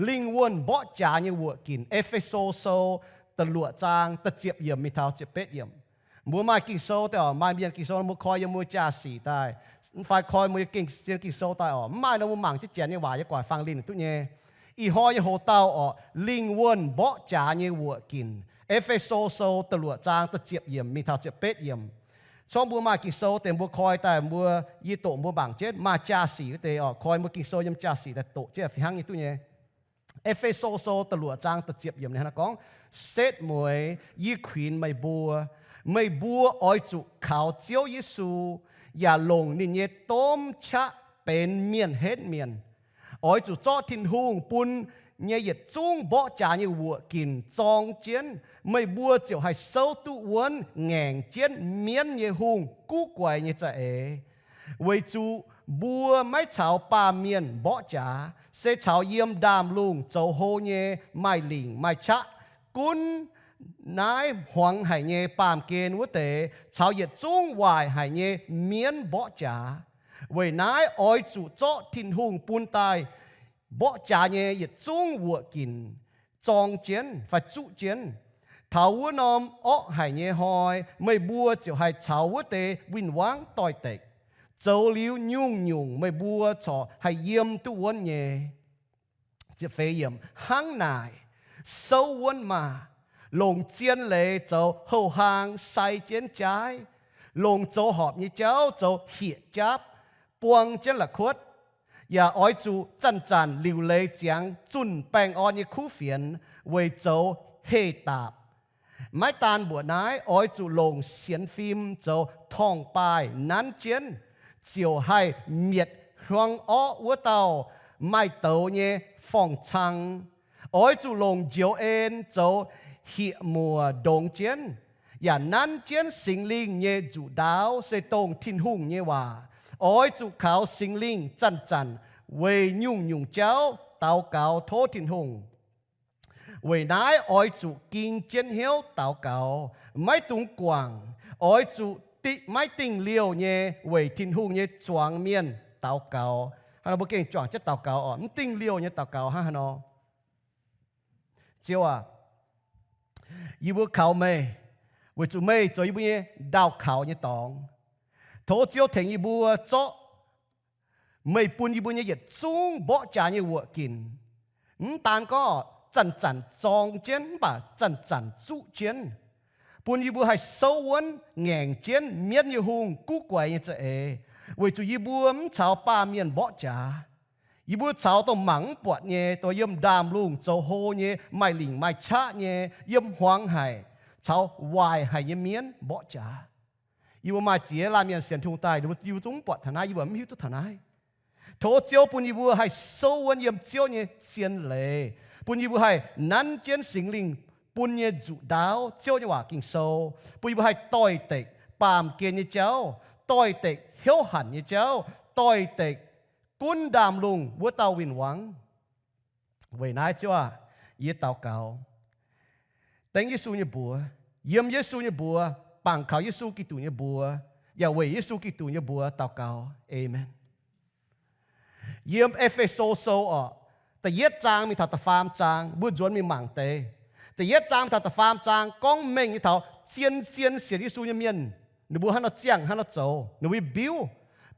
Lingh wuonh mborqv jaax nyei wuoqc ginc. E^fe^so Sou da'luoqc zaang da'ziepc yiemc mingh taux ziepc betv yiemc. Mbuo maaih Ging-Sou daaih oc, maaih mienh Ging-Sou mbuo koi yiem mbuo jaa-sic daaih, mv fai koi mbuo nyei gengh zien Ging-Sou daaih oc. Mv maaih nor mbuo mangc jienv janx nyei waac yaac guaic fangx linh duqv nyei. Ih hnoi nyei hoc-dauh oc, lingh wuonh mborqv jaax nyei wuoqc ginc. E^fe^so Sou da'luoqc zaang da'ziepc yiemc mingh taux ziepc betv yiemc. Corc mbuo maaih Ging-Sou deix mbuo koi daaih mbuo, yie doqc mbuo mangc jienv, maaih jaa-sic wuov deix oc, koi mbuo Ging-Sou yiem jaa-sic daaih doqc jienv fih hnangv nyei duqv nyei. E^fe^so Sou da'luoqc zaang da'ziepc yiemc ninh hnangv naaiv gorngv, Setv mueiz yie kuinx meih mbuo, meih mbuo oix zuqc kaux Ziouv Yesu, yaac longc ninh nyei domh qaqv benx mienh henv mienh. Oix zuqc zorqv Tin-Hungh bun nyei yietc zungv mborqv jaax nyei wuoqc ginc zorng jienv, meih mbuo ziouc haih souv duqv wuonv ngaengc jienv mienv nyei hungh guv guaix nyei za'eix. Weic zuqc mbuo maiv caux baamh mienh mborqv jaax, se caux yiem ndaamv-lungh zoux hlo nyei maaih lingc maaih qaqv, gunv naaiv hmuangx haic nyei baamh gen wuov deix caux yietc zungv waaic haic nyei mienv mborqv jaax. Weic naaiv oix zuqc zorqv Tin-Hungh bun daaih mborqv jaax nyei yietc zungv wuoqc ginc zorng jienv fai zuqv jienv. Taux wuov norm orqv haic nyei hnoi, meih mbuo ziouc haih caux wuov deix win-wangv doix-dekc, zoux liuz nyungc-nyungc meih mbuo corc haih yiem duqv wuonv nyei. Hnangv naaic, souv wuonv maah! Longc zien leiz zoux houh hlaang sai jienv jaaiv, longc zoux horpc nyei jauv zoux hieqc japv, buang jienv la'kuotv. Yaac oix zuqc zanc-zanc liuc leiz ziangx zunh baengh orn nyei kuv fienx weic zoux heh daapc. Maiv daan mbuoqc naaiv, oix zuqc longc sienx fim zoux torngv-baaih nanv jienv, ziouc haih mietc hluang orqv wuov dauh maaih douz nyei forng-cang. Oix zuqc longc njoux en zoux hieqv-muoc ndongx jienv, yaac nanv jienv Singx Lingh nyei nzuqc ndaauv, se dongh Tin-Hungh nyei waac. Oix zuqc kaux Singx Lingh zanc-zanc weic nyungc-nyungc jauv daux gaux tov Tin-Hungh. Weic naaiv oix zuqc ging jienv hnyouv daux gaux, maiv dungx guangc. Oix zuqc maiv dingh liouh nyei weic Tin-Hungh nyei zuangx mienh daux gaux. Hnangv nor mbuo gengh juangc jienv daux gaux oc. Mv dingh liouh nyei daux gaux hnangv haaix nor? Ziouv aac, yie mbuo kaux meih, weic zuqc meih zoux yie mbuo nyei ndaauh kaux nyei dorngx. Tov Ziouv tengx yie mbuo zorqv meih bun yie mbuo nyei yietc zungv mborqv jaax nyei wuoqc ginc, mv daan gorngv zanc-zanc zorng jienv, mv baac zanc-zanc zuqv jienv, bun yie mbuo haih souv wuonv ngaengc jienv mienv nyei hungh guv guaix nyei za'eix, weic zuqc yie mbuo mv caux baamh mienh mborqv jaax. Yie mbuo caux dongh mangc mv buatc nyei, dongh yiem ndaamv-lungh zoux hlo nyei, maaih lingc maaih qaqv nyei, yiem hmuangx haic, caux waaic haic nyei mienv mborqv jaax. Yie mbuo maaih ziex laanh mienh sienx Tin-Hungh daaih, yie mbuo zungv mv buatc taux naaiv, yie mbuo mv hiuv duqv taux naaiv. Tov Ziouv bun yie mbuo haih souv wuonv yiem Ziouv nyei zien leiz, bun yie mbuo haih nanv jienv Singx Lingh bun nyei nzuqc ndaauv, Ziouv nyei waac Ging-Sou, bun yie mbuo haih doix-dekc baamh gen nyei jauv, doix-dekc hnyouv hanc nyei jauv, doix-dekc gunv ndaamv-lungh wuov dauh win-wangv. Weic naaiv Ziouv aac, yie daux gaux dengv Yesu nyei mbuox, yiem Yesu nyei mbuox, bangc kaux Yesu Giduc nyei mbuox, yaac weic Yesu Giduc nyei mbuox daux gaux. Aamen. Yiem E^fe^so Sou oc, da'yietv zaang mingh taux da'faam zaang, mbuo nzuonx mingh mangc deix. Da'yietv zaang mingh taux da'faam zaang gorngv mengh nyei taux zien-zien sienx Yesu nyei mienh, ninh mbuo hnangv nor ziangh, hnangv nor zoux, ninh mbuo nyei mbiuv.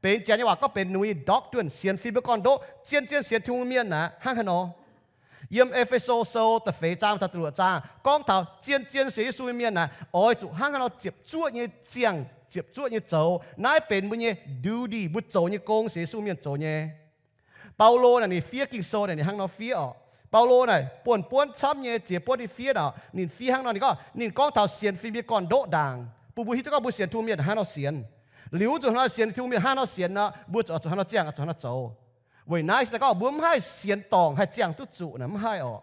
Benx janx nyei waac gorngv benx ninh mbuo nyei doctrine, sienx fim nyei gorn-ndoqv, zien-zien sienx Tin-Hungh mienh aac hnangv haaix nor. Yiem E^fe^so Sou da'feix zaang taux da'luoqc zaang gorngv taux zien-zien sienx Yesu nyei mienh naaic oix zuqc hnangv haaix nor ziepc zuoqv nyei ziangh, ziepc zuoqv nyei zoux. Naaiv benx mbuo nyei duty, mbuo zoux nyei gong, sienx Yesu mienh zoux nyei. Baulo naaic ninh fiev Ging-Sou naaic ninh hnangv nor fiev oc. Baulo naaic buonv-buonv camv nyei ziex buonv ninh fiev naaic, ninh fiev hnangv nor, ninh gorngv, ninh gorngv taux sienx fim nyei gorn-ndoqv ndaangc, bun mbuo hiuv duqv gorngv mbuo sienx Tin-Hungh mienh hnangv nor sienx. Liuz zuqc hnangv nor sienx Tin-Hungh mienh hnangv nor sienx nor, mbuo zuqc, zuqc hnangv nor ziangh, zuqc hnangv nor zoux. Weic naaiv se gorngv mbuo mv haih sienx dorngc haih ziangh duqv zuqc naaic, mv haih oc.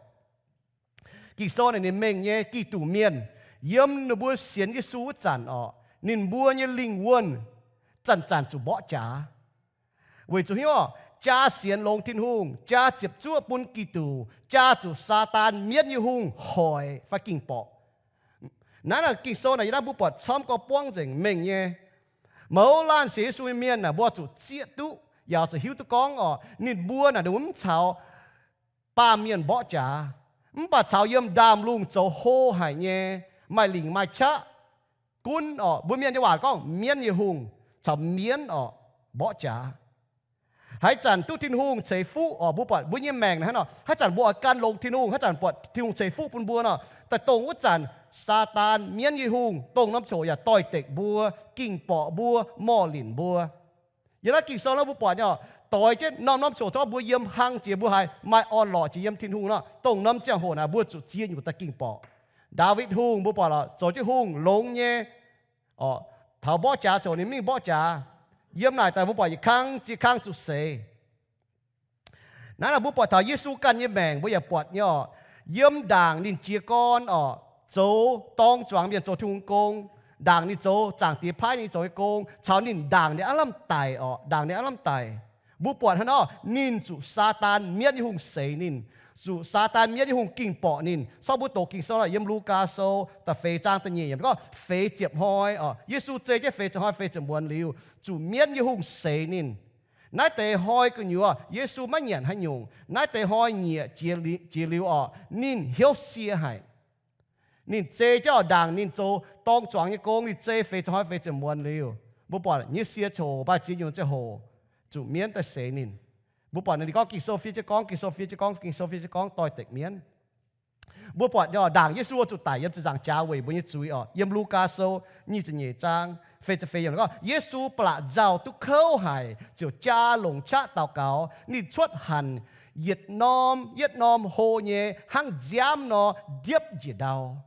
Ging-Sou naaic ninh mengh nyei Giduc mienh, yiem ninh mbuo sienx Yesu wuov zanc oc, ninh mbuo nyei lingh wuonh zanc-zanc zuqc mborqv jaax. Weic zuqc hnyouv oc, jaa sienx longx Tin-Hungh, jaa ziepc zuoqv bun Giduc, jaa zuqc Saadaan mienv nyei hungh hoic fai ging-borqc. Naaiv naaic Ging-Sou naaic yie naaiv mbuo buatc camv gorx buangv nzengc mengh nyei. Mouz laanh sienx Yesu nyei mienh naaic mbuo zuqc zieqv duqv, yaac zuqc hiuv duqv gorngv oc, ninh mbuo naaic ninh mbuo mv caux baamh mienh mborqv jaax, mv baac caux yiem ndaamv-lungh zoux hlo haic nyei, maaih lingc maaih qaqv gunv orqc. Mbuo mienh nyei waac gorngv mienv nyei hungh caux mienv orqc mborqv jaax. Haaix zanc duqv Tin-Hungh ceix fuqv orqc, mbuo buatc mbuo nyei maengc naaiv hnangv nor, haaix zanc mbuo oix gan longx Tin-Hungh, haaix zanc buatc Tin-Hungh ceix fuqv bun mbuo nor, daaih dongh wuov zanc Saadaan mienv nyei hungh dongh norm coc yaac doix-dekc mbuo, ging-borqc mbuo, morh linc mbuo. Yiem naaiv Ging-Sou naaiv mbuo buatc nyei orqc, doix jienv norm-norm coc tov mbuo yiem hlang jiex mbuo haiz maaih orn-lorqc jiex yiem Tin-Hungh nor, dongh norm ziangh hoc naaic mbuo zuqc ziex nyungc daaih ging-borqc. Ndaawitv Hungh mbuo buatc lorqc, zoux jienv hungh longx nyei orqc, taux mborqv jaax coc ninh mingh mborqv jaax. Yiem naaic daaih mbuo buatc yietc kang ziex kang zuqc seix. Naaiv nor mbuo buatc taux Yesu ganh nyei maengc mbuo yaac buatc nyei orqc, yiem ndaangc ninh jiez gorn orqc, zoux dorng zuangx mienh zoux Tin-Hungh gong, ndaangc ninh zoux Zaangc Diex paaiv ninh zoux nyei gong, caux ninh ndaangc ninh aav lamh daic orqc, ndaangc ninh aav lamh daic. Mbuo buatc hnangv nor, ninh zuqc Saadaan mienv nyei hungh seix ninh, zuqc Saadaan mienv nyei hungh ging-borqc ninh. Sorng mbuo doqc Ging-Sou nor, yiem Lugaa Sou da'feix zaang da'nyeic yiemc gorngv feix ziepc hnoi orqc, Yesu zei jienv feix ziepc hnoi feix ziepc muonz liuz, zuqc mienv nyei hungh seix ninh. Naaiv deix hnoi gu'nyuoz Yesu maiv nyanc haaix nyungc. Naaiv deix hnoi nyiec jiex liuz orqc, ninh hnyouv sie haic. Ninh zei jienv orqc, ndaangc ninh zoux dorng zuangx nyei gong, ninh zei feix ziepc hnoi feix ziepc muonz liuz, mbuo buatc hnyouv sie coc, maaih ziex nyungc ziangh hoc zuqc mienv daaih seix ninh. Mbuo buatc ninh gorngv Ging-Sou fiev jienv gorngv, Ging-Sou fiev jienv gorngv, Ging-Sou fiev jienv gorngv doix-dekc mienv. Mbuo buatc nyei orqc, ndaangc Yesu zuqc daic yiem ziepc nzaangc jaax weic mbuo nyei zuiz orqc. Yiem Lugaa Sou nyic ziepc nyeic zaang feix ziepc feix yiemc gorngv, Yesu ba'laqc nzauh duqv kouv haic, ziouc jaa longc qaqv daux gaux. Ninh cuotv hanc yietc norm yietv norm hlo nyei hnangv nziaamv nor ndiepv njiec ndau.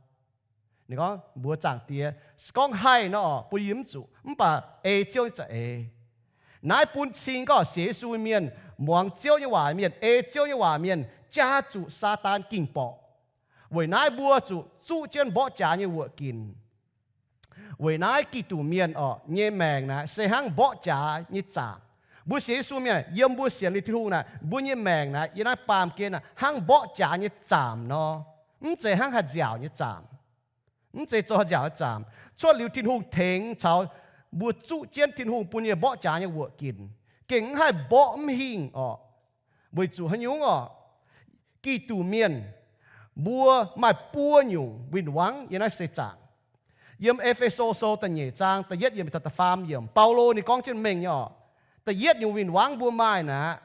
Ninh gorngv, mbuox Zaangc Diex, se gorngv haih nor orqc, bun yie mv zuqc, mv baac ei Ziouv nyei za'eix. Naaiv bun cing gorngv sienx Yesu mienh, muangx Ziouv nyei waac mienh, ei Ziouv nyei waac mienh, jaa zuqc Saadaan ging-borqc. Weic naaiv mbuo zuqc zuqv jienv mborqv jaax nyei wuoqc ginc. Weic naaiv Giduc mienh orqc nyei maengc naaic se hnangv mborqv jaax nyei zaamc. Mbuo sienx Yesu mienh, yiem mbuo sienx liuz Tin-Hungh naaic, mbuo nyei maengc naaic yiem naaiv baamh gen naaic hnangv mborqv jaax nyei zaamc nor. Mv zeiz hnangv haih nziaauc nyei zaamc. Mv zeiz zoux haih nziaauc nyei zaamc. Cuotv liuz Tin-Hungh tengx caux mbuo zuqv jienv Tin-Hungh bun nyei mborqv jaax nyei wuoqc ginc, gengh mv haih mborqv mv hingh orqc. Weic zuqc haaix nyungc orqc? Giduc mienh mbuo maaih buo nyungc win-wangv yiem naaiv seix zaangc. Yiem E^fe^so Sou da'nyeic zaang da'yietv yiemc taux da'faam yiemc, Baulo ninh gorngv jienv mengh nyei orqc. Da'yietv nyungc win-wangv mbuo maaih naaic,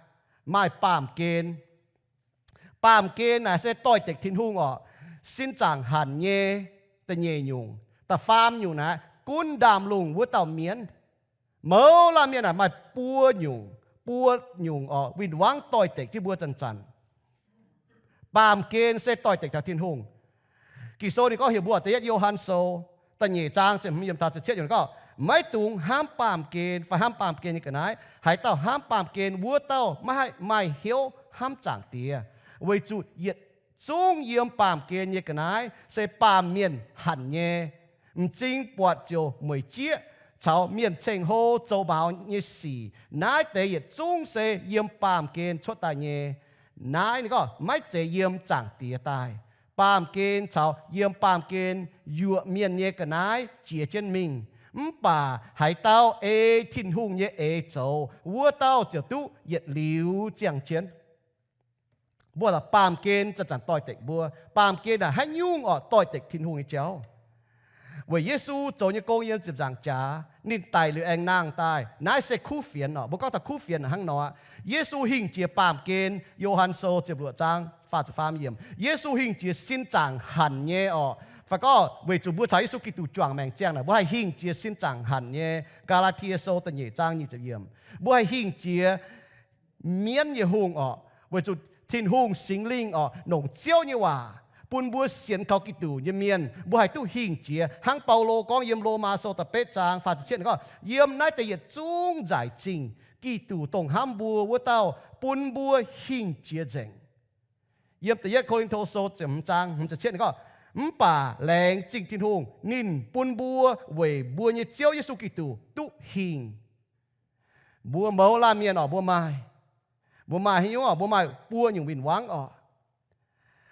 maaih baamh gen. Baamh gen naaic se doix-dekc Tin-Hungh orqc, sin zaangc hanc nyei. Da'nyeic nyungc, da'faam nyungc naaic gunv ndaamv-lungh wuov dauh mienh. Mouz laanh mienh aah, maaih buo nyungc, buo nyungc orqc, win-wangv doix-dekc jienv mbuo zanc-zanc. Baamh gen se doix-dekc taux Tin-Hungh. Ging-Sou ninh gorngv heuc mbuo, da'yietv Yo^han Sou da'nyeic zaang ziepc hmz yiemc taux ziepc cietv yiemc gorngv, maiv dungx hnamv baamh gen fai hnamv baamh gen nyei ga'naaiv. Haaix dauh hnamv baamh gen, wuov dauh maiv haih maaih hnyouv hnamv Zaangc Diex, weic zuqc yietc zungv yiem baamh gen nyei ga'naaiv se baamh mienh hanc nyei. M'zing buatc ziouc mueic jieqv, caux mienh ceng-hlo zoux maux nyei sic, naaiv deix yietc zungv se yiem baamh gen cuotv daaih nyei. Naaiv ninh gorngv maiv zeiz yiem Zaangc Diex daaih. Baamh gen caux yiem baamh gen yuoqc mienh nyei ga'naaiv jiex jienv mingh. Mv baac haaix dauh ei Tin-Hungh nyei eix zoux, wuov dauh ziouc duqv yietc liuz ziangh jienv. Mbuo baamh gen zanc-zanc doix-dekc mbuo. Baamh gen naaic haaix nyungc orqc? Doix-dekc Tin-Hungh nyei jauv. Weic Yesu zoux nyei gong yiem ziepc nzaangc jaax, ninh daic liuz aengx nangh daaih. Naaiv se kuv fienx orqc. Mbuo gorngv taux kuv fienx hnangv nor aqv. Yesu hingh jiex baamh gen, Yo^han Sou ziepc luoqc zaang faah ziepc faam yiemc, Yesu hingh jiex sin zaangc hanc nyei orqc. Fai gorngv weic zuqc mbuo caux Yesu Giduc juangc maengc ziangh naaic, mbuo haih hingh jiex sin zaangc hanc nyei. Gaa^laa^tie Sou da'nyeic zaang nyic ziepc yiemc, mbuo haih hingh jiex mienv nyei hungh orqc, weic zuqc Tin-Hungh Singx Lingh orqc, nongc Ziouv nyei waac bun mbuo sienx kaux Giduc nyei mienh, mbuo haih duqv hingh jiex. Hnangv Baulo gorngv yiem Lomaa Sou da'betv zaang faah ziepc cietv gorngv, yiem naaiv deix yietc zungv nzaic zingh, Giduc dongh hnamv mbuo wuov dauh bun mbuo hingh jiex nzengc. Yiem da'yietv Ko^lin^to Sou ziepc hmz zaang hmz ziepc cietv ninh gorngv, mv baac laengz zingh Tin-Hungh, ninh bun mbuo weic mbuo nyei Ziouv Yesu Giduc duqv hingh. Mbuo mouz laanh mienh orqc, mbuo maaih, mbuo maaih haaix nyungc orqc? Mbuo maaih buo nyungc win-wangv orqc.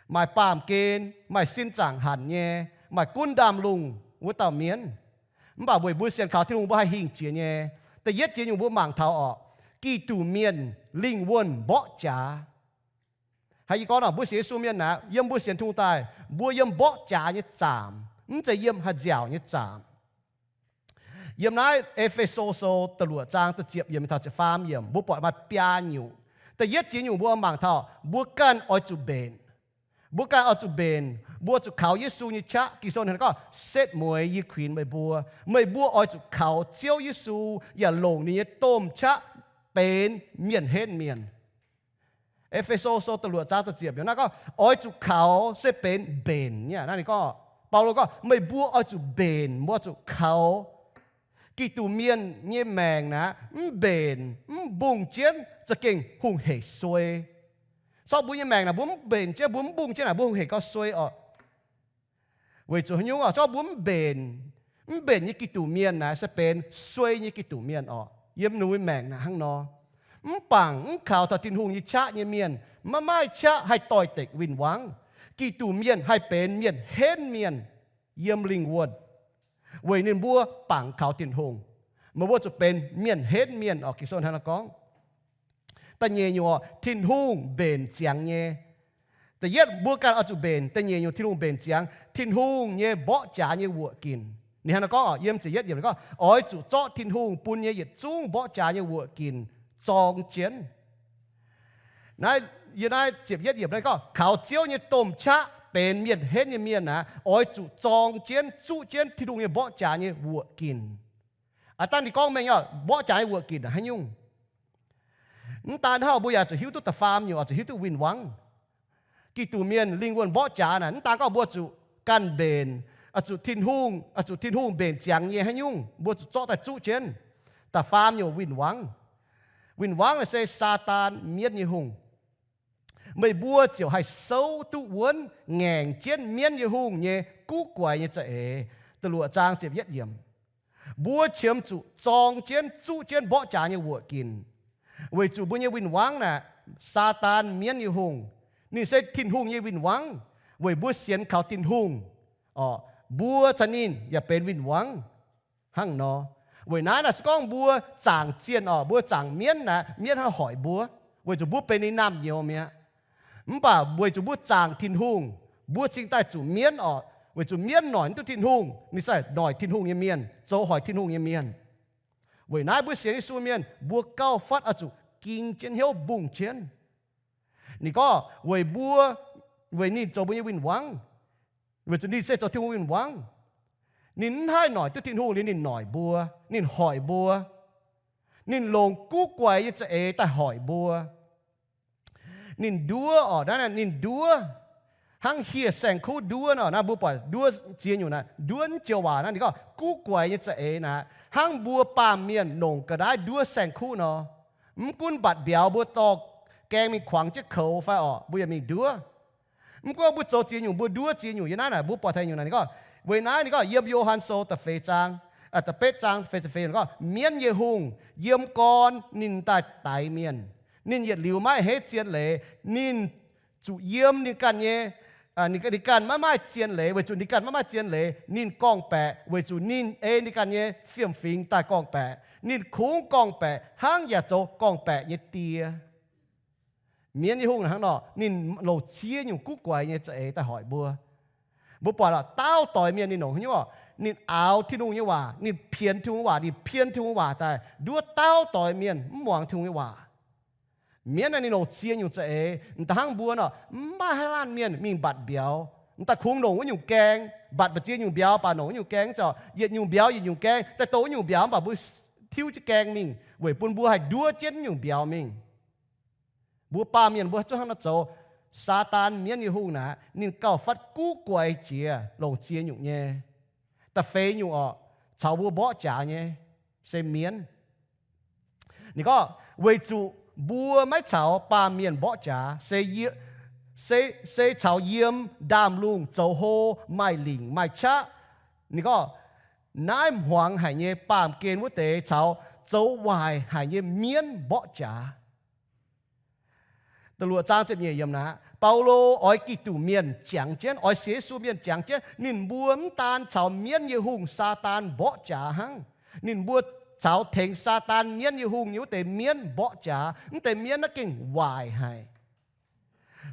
Maaih baamh gen, maaih sin zaangc hanc nyei, maaih gunv ndaamv-lungh wuov dauh mienh. Mv baac weic mbuo sienx kaux Tin-Hungh mbuo haih hingh jiex nyei. Da'yietv jiex nyungc mbuo mangc taux orqc, Giduc mienh lingh wuonh mborqv jaax. Hnangv yie gorngv nor, mbuo sienx Yesu mienh naaic, yiem mbuo sienx Tin-Hungh daaih, mbuo yiem mborqv jaax nyei zaamc, mv zeiz yiem haaix nziaauc nyei zaamc. Yiem naaiv E^fe^so Sou da'luoqc zaang da'ziepc yiemc taux ziepc faam yiemc, mbuo buatc maaih biaa nyungc. Da'yietv jiex nyungc mbuo mangc taux mbuo ganh oix zuqc mbenc. Mbuo ganh oix zuqc mbenc, mbuo zuqc kaux Yesu nyei qaqv. Ging-Sou ninh gorngv, setv mueiz yie kuinx meih mbuo, meih mbuo oix zuqc kaux Ziouv Yesu yaac longc ninh nyei domh qaqv benx mienh henv mienh. E^fe^so Sou da'luoqc zaang da'ziepc yiemc naaiv gorngv, oix zuqc kaux se benx mbenc nyei. Naaiv ninh gorngv, Baulo gorngv, meih mbuo oix zuqc mbenc, mbuo oix zuqc kaux. Giduc mienh nyei maengc naaic, mv mbenc mv mbungh jienv za'gengh hungh heic suei. Corc mbuo nyei maengc naaic, mbuo mv mbenc jienv, mbuo mv mbungh jienv naaic, mbuo hungh heic gauh suei oc. Weic zuqc haaix nyungc oc? Corc mbuo mv mbenc, mv mbenc nyei Giduc mienh naaic se benx suei nyei Giduc mienh oc. Yiem ninh mbuo maengc naaic hnangv nor. Mv baac mv kaux taux Tin-Hungh nyei qaqv nyei mienh, maiv maaih qaqv haih doix-dekc win-wangv. Giduc mienh haih benx mienh henv mienh yiem lingh wuonh, weic ninh mbuo bangc kaux Tin-Hungh. Meih mbuo zuqc benx mienh henv mienh oc. Ging-Sou hnangv naaiv gorngv. Da'nyeic nyungc oc, Tin-Hungh mbenc ziangx nyei. Da'yietv mbuo ganh oix zuqc mbenc. Da'nyeic nyungc Tin-Hungh mbenc ziangx, Tin-Hungh nyei mborqv jaax nyei wuoqc ginc. Ninh hnangv naaiv gorngv oc, yiem ziepc yietv yiemc ninh gorngv, oix zuqc zorqv Tin-Hungh bun nyei yietc zungv mborqv jaax nyei wuoqc ginc zorng jienv. Naaiv, yiem naaiv ziepc yietv yiemc naaiv gorngv, kaux Ziouv nyei domh qaqv benx mienh henv nyei mienh naaic, oix zuqc zorng jienv, zuqv jienv Tin-Hungh nyei mborqv jaax nyei wuoqc ginc. Aa, dangh ninh gorngv mengh oc, mborqv jaax nyei wuoqc ginc haaix nyungc? Mv daan hnangv, mbuo yaac zuqc hiuv duqv da'faam nyungc, oix zuqc hiuv duqv win-wangv. Giduc mienh lingh wuonh mborqv jaax naaic, mv daan gorngv mbuo zuqc ganh mbenc, zuqc Tin-Hungh, zuqc Tin-Hungh mbenc ziangx nyei haaix nyungc, mbuo zuqc zorqv daaih zuqv jienv. Da'faam nyungc win-wangv. Win-wangv naaic se Saadaan, mienv nyei hungh. Meih mbuo ziouc haih souv duqv wuonv ngaengc jienv mienv nyei hungh nyei guv guaix nyei za'eix. Da'luoqc zaang ziepc yietv yiemc. Mbuo qiemx zuqc zorng jienv, zuqv jienv mborqv jaax nyei wuoqc ginc. Weic zuqc mbuo nyei win-wangv naaic, Saadaan, mienv nyei hungh, ninh se Tin-Hungh nyei win-wangv. Weic mbuo sienx kaux Tin-Hungh, mbuo caux ninh yaac benx win-wangv. Hnangv nor, weic naaiv naaic se gorngv mbuo zaangc zienh oc, mbuo zaangc mienv naaic, mienv hnangv hoic mbuo, weic zuqc mbuo benx ninh naamh nyouz mi'aqv. Mv baac weic zuqc mbuo zaangc Tin-Hungh, mbuo cingx daaih zuqc mienv oc. Weic zuqc mienv noic mv duqv Tin-Hungh, ninh se noic Tin-Hungh nyei mienh, zoux hoic Tin-Hungh nyei mienh. Weic naaiv mbuo sienx Yesu mienh, mbuo gauh fatv oix zuqc ging jienv hnyouv mbungh jienv. Ninh gorngv weic mbuo, weic ninh zoux mbuo nyei win-wangv, weic zuqc ninh se zoux Tin-Hungh win-wangv. Ninh mv haih noic duqv Tin-Hungh liuz ninh noic mbuo, ninh hoic mbuo. Ninh longc guv guaix nyei za'eix daaih hoic mbuo. Ninh nduov oc, naaiv ninh nduov hnangv hieh saeng-kuv nduov nor. Naaiv mbuo buatc nduov ziex nyungc naaic, nduov mv joux waac naaiv ninh gorngv guv guaix nyei za'eix naaic, hnangv mbuo baamh mienh longc ga'naaiv nduov saeng-kuv nor. Mv gunv mbatc mbiauz mbuo dorh gaeng mingh kuangx jienv koux fai orqc, mbuo yaac mingh nduov. Mv gunv mbuo zoux ziex nyungc, mbuo nduov ziex nyungc. Yiem naaiv naaic mbuo buatc taux nyungc naaic ninh gorngv, weic naaiv ninh gorngv yiem Yo^han Sou da'feix zaang, da'betv zaang feix ziepc feix ninh gorngv, mienv nyei hungh yiem gorn ninh daaih daix mienh. Ninh yietc liuz maiv heiv zien leiz. Ninh zuqc yiem ninh ganh nyei, ninh ganh maiv maaih zien leiz. Weic zuqc ninh ganh maiv maaih zien leiz, ninh gorngv-baeqc weic zuqc ninh ei ninh ganh nyei fiem-fingx daaih gorngv-baeqc. Ninh kungx gorngv-baeqc hnangv yaac zoux gorngv-baeqc nyei die. Mienv nyei hungh hnangv nor, ninh longc ziex nyungc guv guaix nyei za'eix daaih hoic mbuo. Mbuo buatc lorqc, daauv doix mienh ninh longc haaix nyungc oc? Ninh aaux Tin-Hungh nyei waac, ninh pienx Tin-Hungh nyei waac, ninh pien Tin-Hungh nyei waac daaih nduov daauv doix mienh mv muangx Tin-Hungh nyei waac. Mienv naaic ninh longc ziex nyungc za'eix. M'daaih hnangv mbuo nor, mv maaih haaix laanh mienh mingh mbatc mbiauz. M'daaih kungx longc wuov nyungc gaeng, mbatc mbu'ziex nyungc mbiauz baac longc wuov nyungc gaeng, yietc nyungc mbiauz yietc nyungc gaeng, daaih dongh wuov nyungc mbiauz mv baac mbuo tiuv jienv gaeng mingh weic bun mbuo haih nduov jienv wuov nyungc mbiauz mingh. Mbuo baamh mienh mbuo zungv hnangv nor zoux. Saadaan, mienv nyei hungh naaic, ninh gauh fatv guv guaix jiex longc ziex nyungc nyei. Da'feix nyungc orqc, caux mbuo mborqv jaax nyei se mienv. Ninh gorngv weic zuqc mbuo maiv caux baamh mienh mborqv jaax, se caux yiem ndaamv-lungh zoux hlo, maaih lingc maaih qaqv. Ninh gorngv naaiv hmuangx haic nyei baamh gen wuov deix caux zoux waaic haic nyei mienv mborqv jaax. Da'luoqc zaang ziepc nyeic yiemc naaic, Baulo oix Giduc mienh jangx jienv, oix sienx Yesu mienh jangx jienv, ninh mbuo mv daan caux mienv nyei hungh Saadaan mborqv jaax hnangv. Ninh mbuo caux tengx Saadaan, mienv nyei hungh nyei wuov deix mienv mborqv jaax. Mv deix mienv naaiv gengh waaic haic.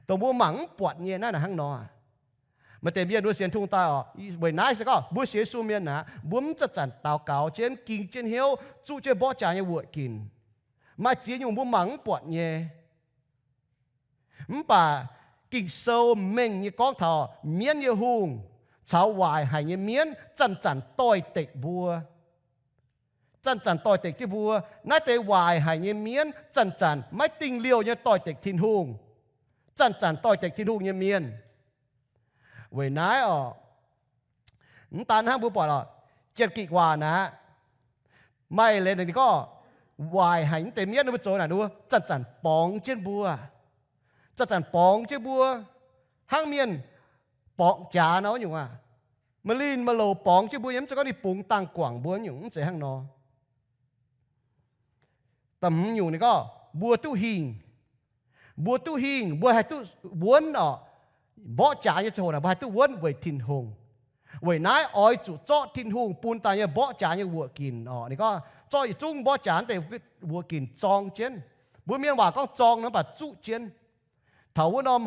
dongh mbuo mangc mv buatc nyei. Naaiv naaic hnangv nor, maaih deix mienh wuov sienx Tin-Hungh daaih oc, weic naaiv se gorngv mbuo sienx Yesu mienh aqv, mbuo mv zanc-zanc daux gaux jienv, ging jienv hnyouv, zuqv jienv mborqv jaax nyei wuoqc ginc. Maaih ziex nyungc mbuo mangc mv buatc nyei. Mv baac Ging-Sou mengh nyei gorngv taux mienv nyei hungh caux waaic haic nyei mienv zanc-zanc doix-dekc mbuo. Zanc-zanc doix-dekc jienv mbuo. Naaiv deix waaic haic nyei mienv zanc-zanc maiv dingh liouh nyei doix-dekc Tin-Hungh, zanc-zanc doix-dekc Tin-Hungh nyei mienh. Weic naaiv oc, mv daan hnangv mbuo buatc oc, Janx-Gikc waac naaic, maaih leiz ninh gorngv waaic haic nyei deix mienv mbuo zoux naaic, ninh mbuo zanc-zanc borngz jienv mbuo, zanc-zanc borngz jienv mbuo, hnangv mienh borngz jaax nor nyungc aqv. Maaih linh maaih loz borngz jienv mbuo nyei, mv zeiz gorngv ninh bungx dangh guangc mbuo nyungc, mv zeiz hnangv nor. Da'hmz nyungc ninh gorngv mbuo duqv hingh. Mbuo duqv hingh, mbuo haih duqv wuonv oc. Mborqv jaax nyei ziangh hoc naaic mbuo haih duqv wuonv weic Tin-Hungh. Weic naaiv oix zuqc zorqv Tin-Hungh bun daaih nyei mborqv jaax nyei wuoqc ginc oc. Ninh gorngv zorqv yietc zungv mborqv jaax deix wuoqc ginc zorng jienv. Mbuo mienh waac gorngv zorng nor, mv baac zuqv jienv. Taux wuov norm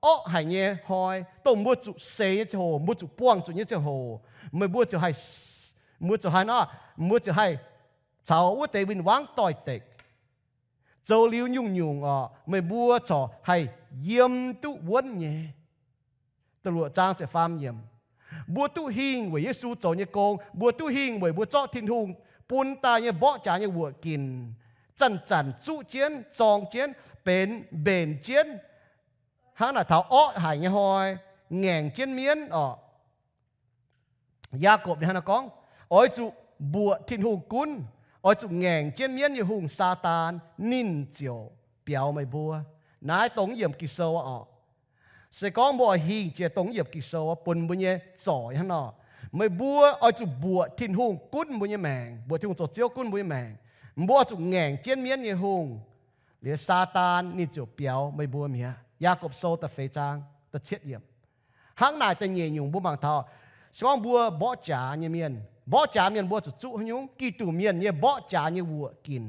orqv haic nyei hnoi, dongh mbuo zuqc seix nyei ziangh hoc, mbuo zuqc buangh zuqc nyei ziangh hoc, meih mbuo ziouc haih, mbuo ziouc haih nor, mbuo ziouc haih caux wuov deix win-wangv doix-dekc. Zoux liuz nyungc-nyungc oc, meih mbuo corc haih yiem duqv wuonv nyei. Da'luoqc zaang ziepc faam yiemc. Mbuo duqv hingh weic Yesu zoux nyei gong. Mbuo duqv hingh weic mbuo zorqv Tin-Hungh bun daaih nyei mborqv jaax nyei wuoqc ginc zanc-zanc zuqv jienv, zorng jienv, benx mbenc jienv, hnangv naaic taux orqv haic nyei hnoi ngaengc jienv mienv oc. Yaagorpc ninh hnangv naaiv gorngv, oix zuqc mbuoqc Tin-Hungh gunv, oix zuqc ngaengc jienv mienv nyei hungh, Saadaan, ninh ziouc biaux meih mbuo. Naaiv dongh yiemc Ging-Sou oc. Se gorngv mbuo oix hingh jiex dongh yiemc Ging-Sou bun mbuo nyei zorc hnangv nor, meih mbuo oix zuqc mbuoqc Tin-Hungh gunv mbuo nyei maengc, mbuoqc Tin-Hungh zoux Ziouv gunv mbuo nyei maengc. Mbuo oix zuqc ngaengc jienv mienv nyei hungh, liuz Saadaan ninh ziouc biaux meih mbuo mi'aqv. Yaagorpc Sou da'feix zaang da'cietv yiemc. Hnangv naaic da'nyeic nyungc mbuo mangc taux, se gorngv mbuo mborqv jaax nyei mienh, mborqv jaax mienh mbuo zuqc zuqv haaix nyungc? Giduc mienh nyei mborqv jaax nyei wuoqc ginc.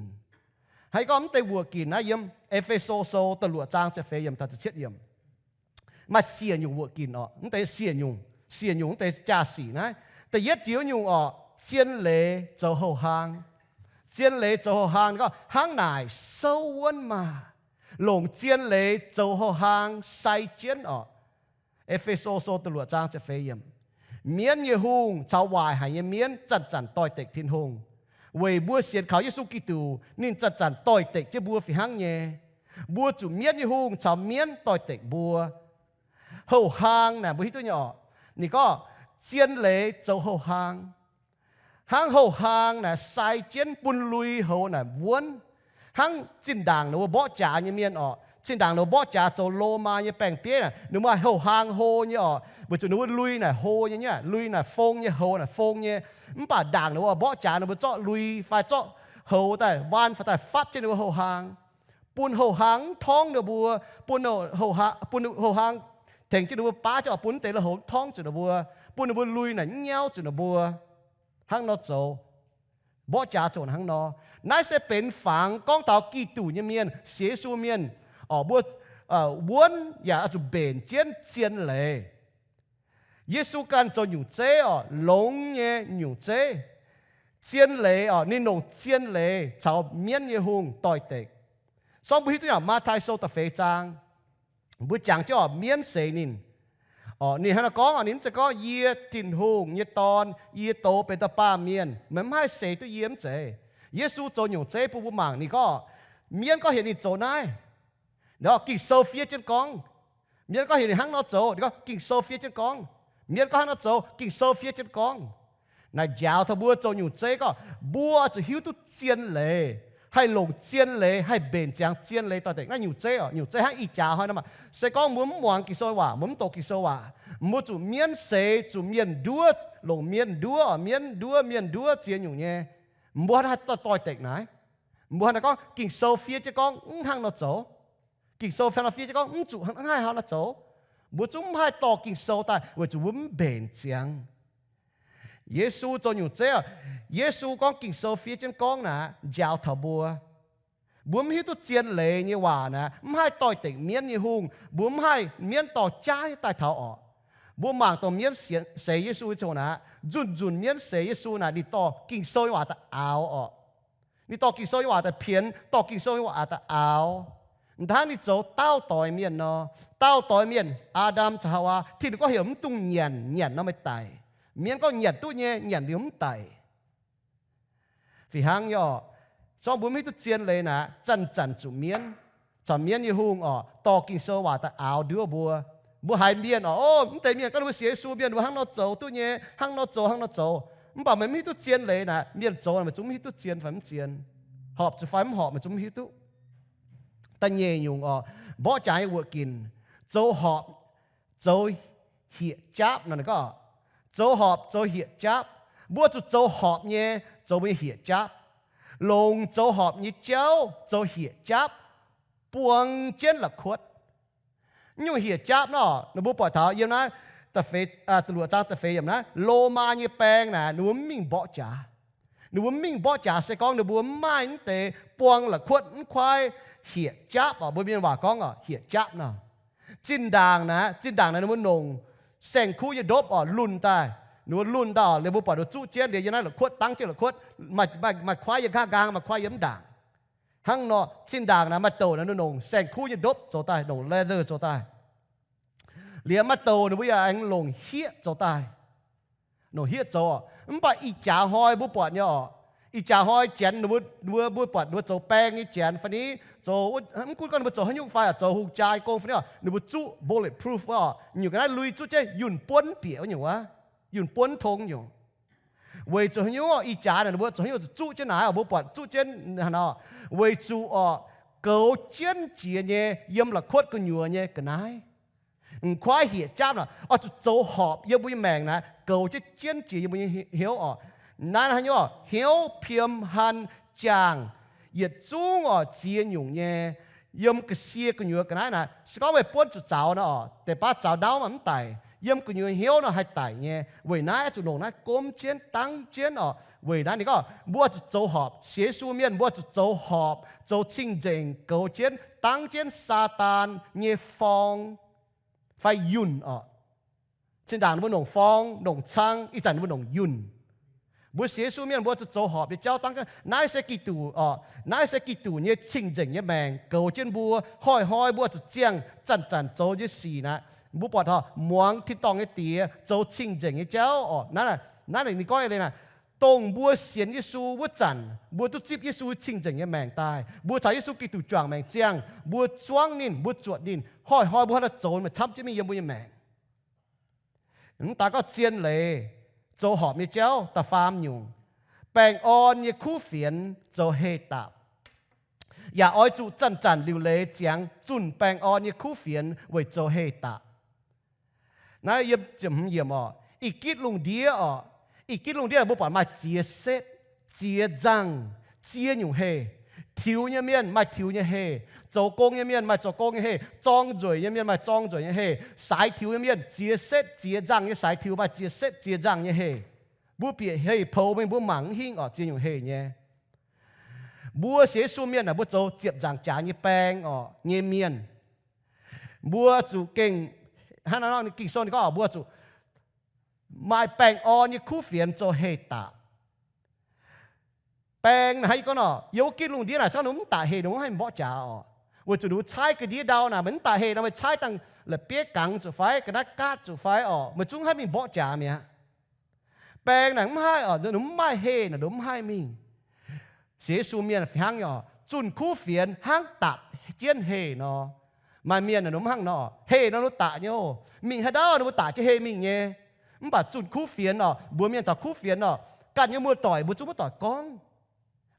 Haaix gorngv mv deix wuoqc ginc naaiv, yiem E^fe^so Sou da'luoqc zaang ziepc feix yiemc taux da'cietv yiemc. Maaih siec nyungc wuoqc ginc oc. Mv deix siec nyungc, siec nyungc mv deix jaa-sic naaiv. Da'yietv jiex nyungc oc, zien leiz zoux houh hlaang. Zien leiz zoux houh hlaang, gorngv hnangv naaic souv wuonv maah! Longc zien leiz zoux houh hlaang sai jienv oc. E^fe^so Sou da'luoqc zaang ziepc feix yiemc. Mienv nyei hungh caux waaic haic nyei mienv zanc-zanc doix-dekc Tin-Hungh. Weic mbuo sienx kaux Yesu Giduc, ninh zanc-zanc doix-dekc jienv mbuo fih hnangv nyei. Mbuo zuqc mienv nyei hungh caux mienv doix-dekc mbuo. Houh hlaang naaic mbuo hiuv duqv nyei oc. Ninh gorngv zien leiz zoux houh hlaang. Hnangv houh hlaang naaic sai jienv bun lui houx naaic wuonv. Hnangv zinh ndaangc ninh mbuo mborqv jaax nyei mienh oc, zinh ndaangc ninh mbuo mborqv jaax zoux Lomaa nyei baeng-bieiv naaic, ninh mbuo houh hlaang hlo nyei oc, weic zuqc ninh mbuo lui naaic hlo nyei, nyei lui naaic fong nyei, houx naaic fong nyei. Mv baac ndaangc ninh mbuo mborqv jaax ninh mbuo zorqv lui fai zorqv houx daaih, waan fai daaih fatv jienv ninh mbuo houh hlaang, bun houh hlaang mv torngv ninh mbuo, bun houh hlaang, bun houh hlaang tengx jienv ninh mbuo baav jienv oc, bun mv deix lui-houx mv torngv zuqc ninh mbuo, bun ninh mbuo lui naaic mv nyauv zuqc ninh mbuo. Hnangv nor zoux. Mborqv jaax zoux hnangv nor. Naaiv se benx fangx gorngv taux Giduc nyei mienh, sienx Yesu mienh, oc, mbuo wuonv yaac oix zuqc mbenc jienv zien leiz. Yesu ganh zoux nyungc zeiv oc, longx nyei nyungc zeiv. Zien leiz oc, ninh longc zien leiz caux mienv nyei hungh doix-dekc. Sorng mbuo hiuv duqv yaac Matv^tai Sou da'feix zaang, mbuo jangx jienv oc, mienv seix ninh. Oc, ninh hnangv naaiv gorngv oc, ninh mv zeiz gorngv, Yie Tin-Hungh nyei Dorn, yie douz benx dauh baamh mienh, meih mv haih seix duqv yie, mv zeiz. Yesu zoux nyungc zeiv bun mbuo mangc, ninh gorngv, mienv gorngv heuc ninh zoux naaiv, Ging-Sou fiev jienv gorngv. Mienv gorngv heuc ninh hnangv nor zoux, ninh gorngv Ging-Sou fiev jienv gorngv. Mienv gorngv hnangv nor zoux, Ging-Sou fiev jienv gorngv. Naaic njaaux taux mbuo zoux nyungc zeiv gorngv mbuo zuqc hiuv duqv zien leiz, haih longc zien leiz, haih mbenc ziangx zien leiz doix-dekc. Naaiv nyungc zeiv oc, nyungc zeiv hnangv ih jaax hnoi nor maah, se gorngv mbuo mv muangx Ging-Sou waac, mbuo mv doqc Ging-Sou waac, mbuo zuqc mienv seix, zuqc mienh nduov, longc mienh nduov, mienv nduov, mienh nduov ziex nyungc nyei, mbuo haih doix-dekc naaiv. Mbuo hnangv naaiv gorngv Ging-Sou fiev jienv gorngv mv hnangv nor zoux. Ging-Sou fiev nor fiev jienv gorngv mv zuqc hnangv haaix nor zoux. Mbuo zungv mv haih dorh Ging-Sou daaih weic zuqc mbuo mv mbenc ziangx. Yesu zoux nyungc zeiv, Yesu gorngv Ging-Sou fiev jienv gorngv naaic njaaux taux mbuo. Mbuo mv hiuv duqv zien leiz nyei waac naaic, mv haih doix-dekc mienv nyei hungh. Mbuo mv haih mienv dorh jaav daaih taux orqc. Mbuo mangc dongh mienv seix Yesu nyei ziangh hoc naaic, nzunc nzunc mienv seix Yesu naaic, ninh dorh Ging-Sou nyei waac daaih aaux orqc. Ninh dorh Ging-Sou nyei waac daaih pienx, dorh Ging-Sou nyei waac daaih aaux. M'daaih hnangv ninh zoux daauh doix mienh nor. Daauh doix mienh, Aa^ndam caux Haawaa, Tin-Hungh gorngv heuc mv dungx nyanc, nyanc nor meih daic. Mienv gorngv nyanc duqv nyei, nyanc liuz mv daic. Fih hnangv nyei orqc, zorngv mbuo mv hiuv duqv zien leiz naaic, zanc-zanc zuqc mienv caux mienv nyei hungh orqc, dorh Ging-Sou waac daaih aaux nduov mbuo. Mbuo haiz mienh orqc, o, mv deix mienh gorngv ninh mbuo sienx Yesu mienh, mbuo hnangv nor zoux duqv nyei, hnangv nor zoux, hnangv nor zoux. Mv baac meih mv hiuv duqv zien leiz naaic, mienh zoux meih zungv mv hiuv duqv zien fai mv zien, horpc zuqc fai mv horpc meih zungv mv hiuv duqv. Da'nyeic nyungc orqc, mborqv jaax nyei wuoqc ginc, zoux horpc zoux hieqv-jaapv nor gorngv, zoux horpc zoux hieqv-jaapv. Mbuo zuqc zoux horpc nyei zoux mbuo nyei hieqv-jaapv. Longc zoux horpc nyei jauv zoux hieqv-jaapv buang jienv la'kuotv. Nyungc hieqv-jaapv nor, ninh mbuo buatc taux yiem naaiv da'luoqc zaang da'feix yiemc naaiv, Lomaa nyei baeng naaic ninh mbuo mv mingh mborqv jaax. Ninh mbuo mv mingh mborqv jaax se gorngv ninh mbuo mv maaih mv deix buang la'kuotv mv kuaaiv hieqv-jaapv orqc. Mbuo mienh waac gorngv orqc, hieqv-jaapv nor. Zinh ndaangc naaic, zinh ndaangc naaic ninh mbuo nongc saeng-kuv nyei ndopv orqc lunh daaih. Ninh mbuo lunh daaih orqc, liuz mbuo buatc ninh mbuo zuqv jienv liuz yiem naaiv la'kuotv dangv jienv la'kuotv, maaih kuaaiv yiem nqaang nqaang, maaih kuaaiv yiem mv ndaangc. Hnangv nor zinh ndaangc naaic maaih douc naaic ninh nongc saeng-kuv nyei ndopv zoux daaih, nongc leather zoux daaih. Liuz maaih douc ninh mbuo yaac aengx longc hieqv zoux daaih. Longc hieqv zoux orqc. Mv baac ih jaax hnoi mbuo buatc nyei orqc, ih jaax hnoi janx ninh mbuo, mbuo, mbuo buatc ninh mbuo zoux baeng nyei janx fai ni, zoux, mv gunv gorngv ninh mbuo zoux haaix nyungc fai orqc, zoux hungh jaa nyei gong fai ni orqc, ninh mbuo zuqv bulletproof orqc, nyungc ga'naaiv lui zuqv jienv yunh buonv bieqc wuov nyungc wuov, yunh buonv tong nyungc. Weic zuqc haaix nyungc orqc, ih jaax naaic ninh mbuo zoux haaix nyungc zuqv jienv naaic orqc, mbuo buatc zuqc jienv hnangv nor, weic zuqc orqc, goux jienv jiex nyei yiem la'kuotv gu'nyuoz nyei ga'naaiv. M'kuaaiv hieqv-jaapv naaic oix zuqc zoux horpc yiem mbuo nyei maengc naaic, goux jienv jienv jiex yiem mbuo nyei hnyouv orqc. Naaiv haaix nyungc orqc, hnyouv piem han jaangh, yietc zungv orqc ziex nyungc nyei, yiem ga'sie gu'nyuoz ga'naaiv naaic. Se gorngv meih buonv zuqc zaux nor orqc, deix baav zaux ndauv mv daic, yiem gu'nyuoz hnyouv nor haih daic nyei. Weic naaiv zuqc longc naaiv gomv jienv, dangv jienv orqc. Weic naaiv ninh gorngv mbuo zuqc zoux horpc, sienx Yesu mienh mbuo zuqc zoux horpc, zoux cing-nzengc, goux jienv, dangv jienv Saadaan nyei forng fai yunh orqc. Zinh ndaangc ninh mbuo nongc forng, nongc cang, ih zanc ninh mbuo nongc yunh. Mbuo sienx Yesu mienh mbuo zuqc zoux horpc nyei jauv dangv jienv. Naaiv se Giduc orqc, naaiv se Giduc nyei cing-nzengc nyei maengc goux jienv mbuo. Hnoi-hnoi mbuo zuqc ziangh zanc-zanc zoux nyei sic naaic. Mbuo buatc taux muangx tin-dorngh nyei Diex zoux cing-nzengc nyei jauv orqc. Naaiv, naaiv ninh gorngv eix leiz naaic, dongh mbuo sienx Yesu wuov zanc, mbuo duqv zipv Yesu cing-nzengc nyei maengc daaih. Mbuo caux Yesu Giduc juangc maengc ziangh, mbuo zuangv ninh, mbuo zuotc ninh, hnoi-hnoi mbuo hnangv naaiv zoux maaih camv jienv mingh yiem mbuo nyei maengc. Mv daaih gorngv zien leiz zoux horpc nyei jauv da'faam nyungc, baengh orn nyei kuv fienx zoux heh dapc. Yaac oix zuqc zanc-zanc liuc leiz ziangx zunh baengh orn nyei kuv fienx weic zoux heh dapc. Naaiv yiem ziepc hmz yiemc orqc, ih gitv lungh ndiev orqc, ih gitv lungh ndiev mbuo buatc maaih ziex setv, ziex nzangh, ziex nyungc heh. Tiux nyei mienh maaih tiux nyei heh, zoux gong nyei mienh maaih zoux gong nyei heh, zorng nzueic nyei mienh maaih zorng nzueic nyei heh, saaix tiux nyei mienh, ziex setv ziex nzangh nyei saaix tiux, maaih ziex setv ziex nzangh nyei heh. Mbuo bieqc heh poux mingh mbuo mangc mv hingh orqc, ziex nyungc heh nyei. Mbuo sienx Yesu mienh aah, mbuo zoux ziepc nzaangc jaax nyei baeng orqc nyei mienh. Mbuo zuqc gengh, hnangv naaiv nor Ging-Sou ninh gorngv orqc, mbuo zuqc maaih baengh orn nyei kuv fienx zoux heh dapc. Baeng naaic hnangv yie gorngv nor, yiem wuov gitv lungh ndiev naaic, se gorngv ninh mv daaih heh, ninh mv haih mborqv jaax orqc. Weic zuqc ninh mbuo caaiv ga'ndiev ndau naaic, meih mv daaih heh nor, meih caaiv dangh la'bieiv gangx zuqc fai, ga'naaiv gaatv zuqc fai orqc, meih zungv haih mingh mborqv jaax mi'aqv. Baeng naaic mv haih orqc, ninh mv maaih heh naaic, ninh mv haih mingh. Sienx Yesu mienh fih hnangv nyei orqc, zunh kuv fienx hnangv dapc jienv heh nor. Maaih mienh naaic ninh mv hnangv nor, heh nor ninh daic nyei oc. Mingh haaix ndau ninh mbuo daic jienv heh mingh nyei. Mv baac zunh kuv fienx orqc, mbuox mienh taux kuv fienx orqc, ganh nyei muoz-doic mbuo zungv maiv doic gorngv.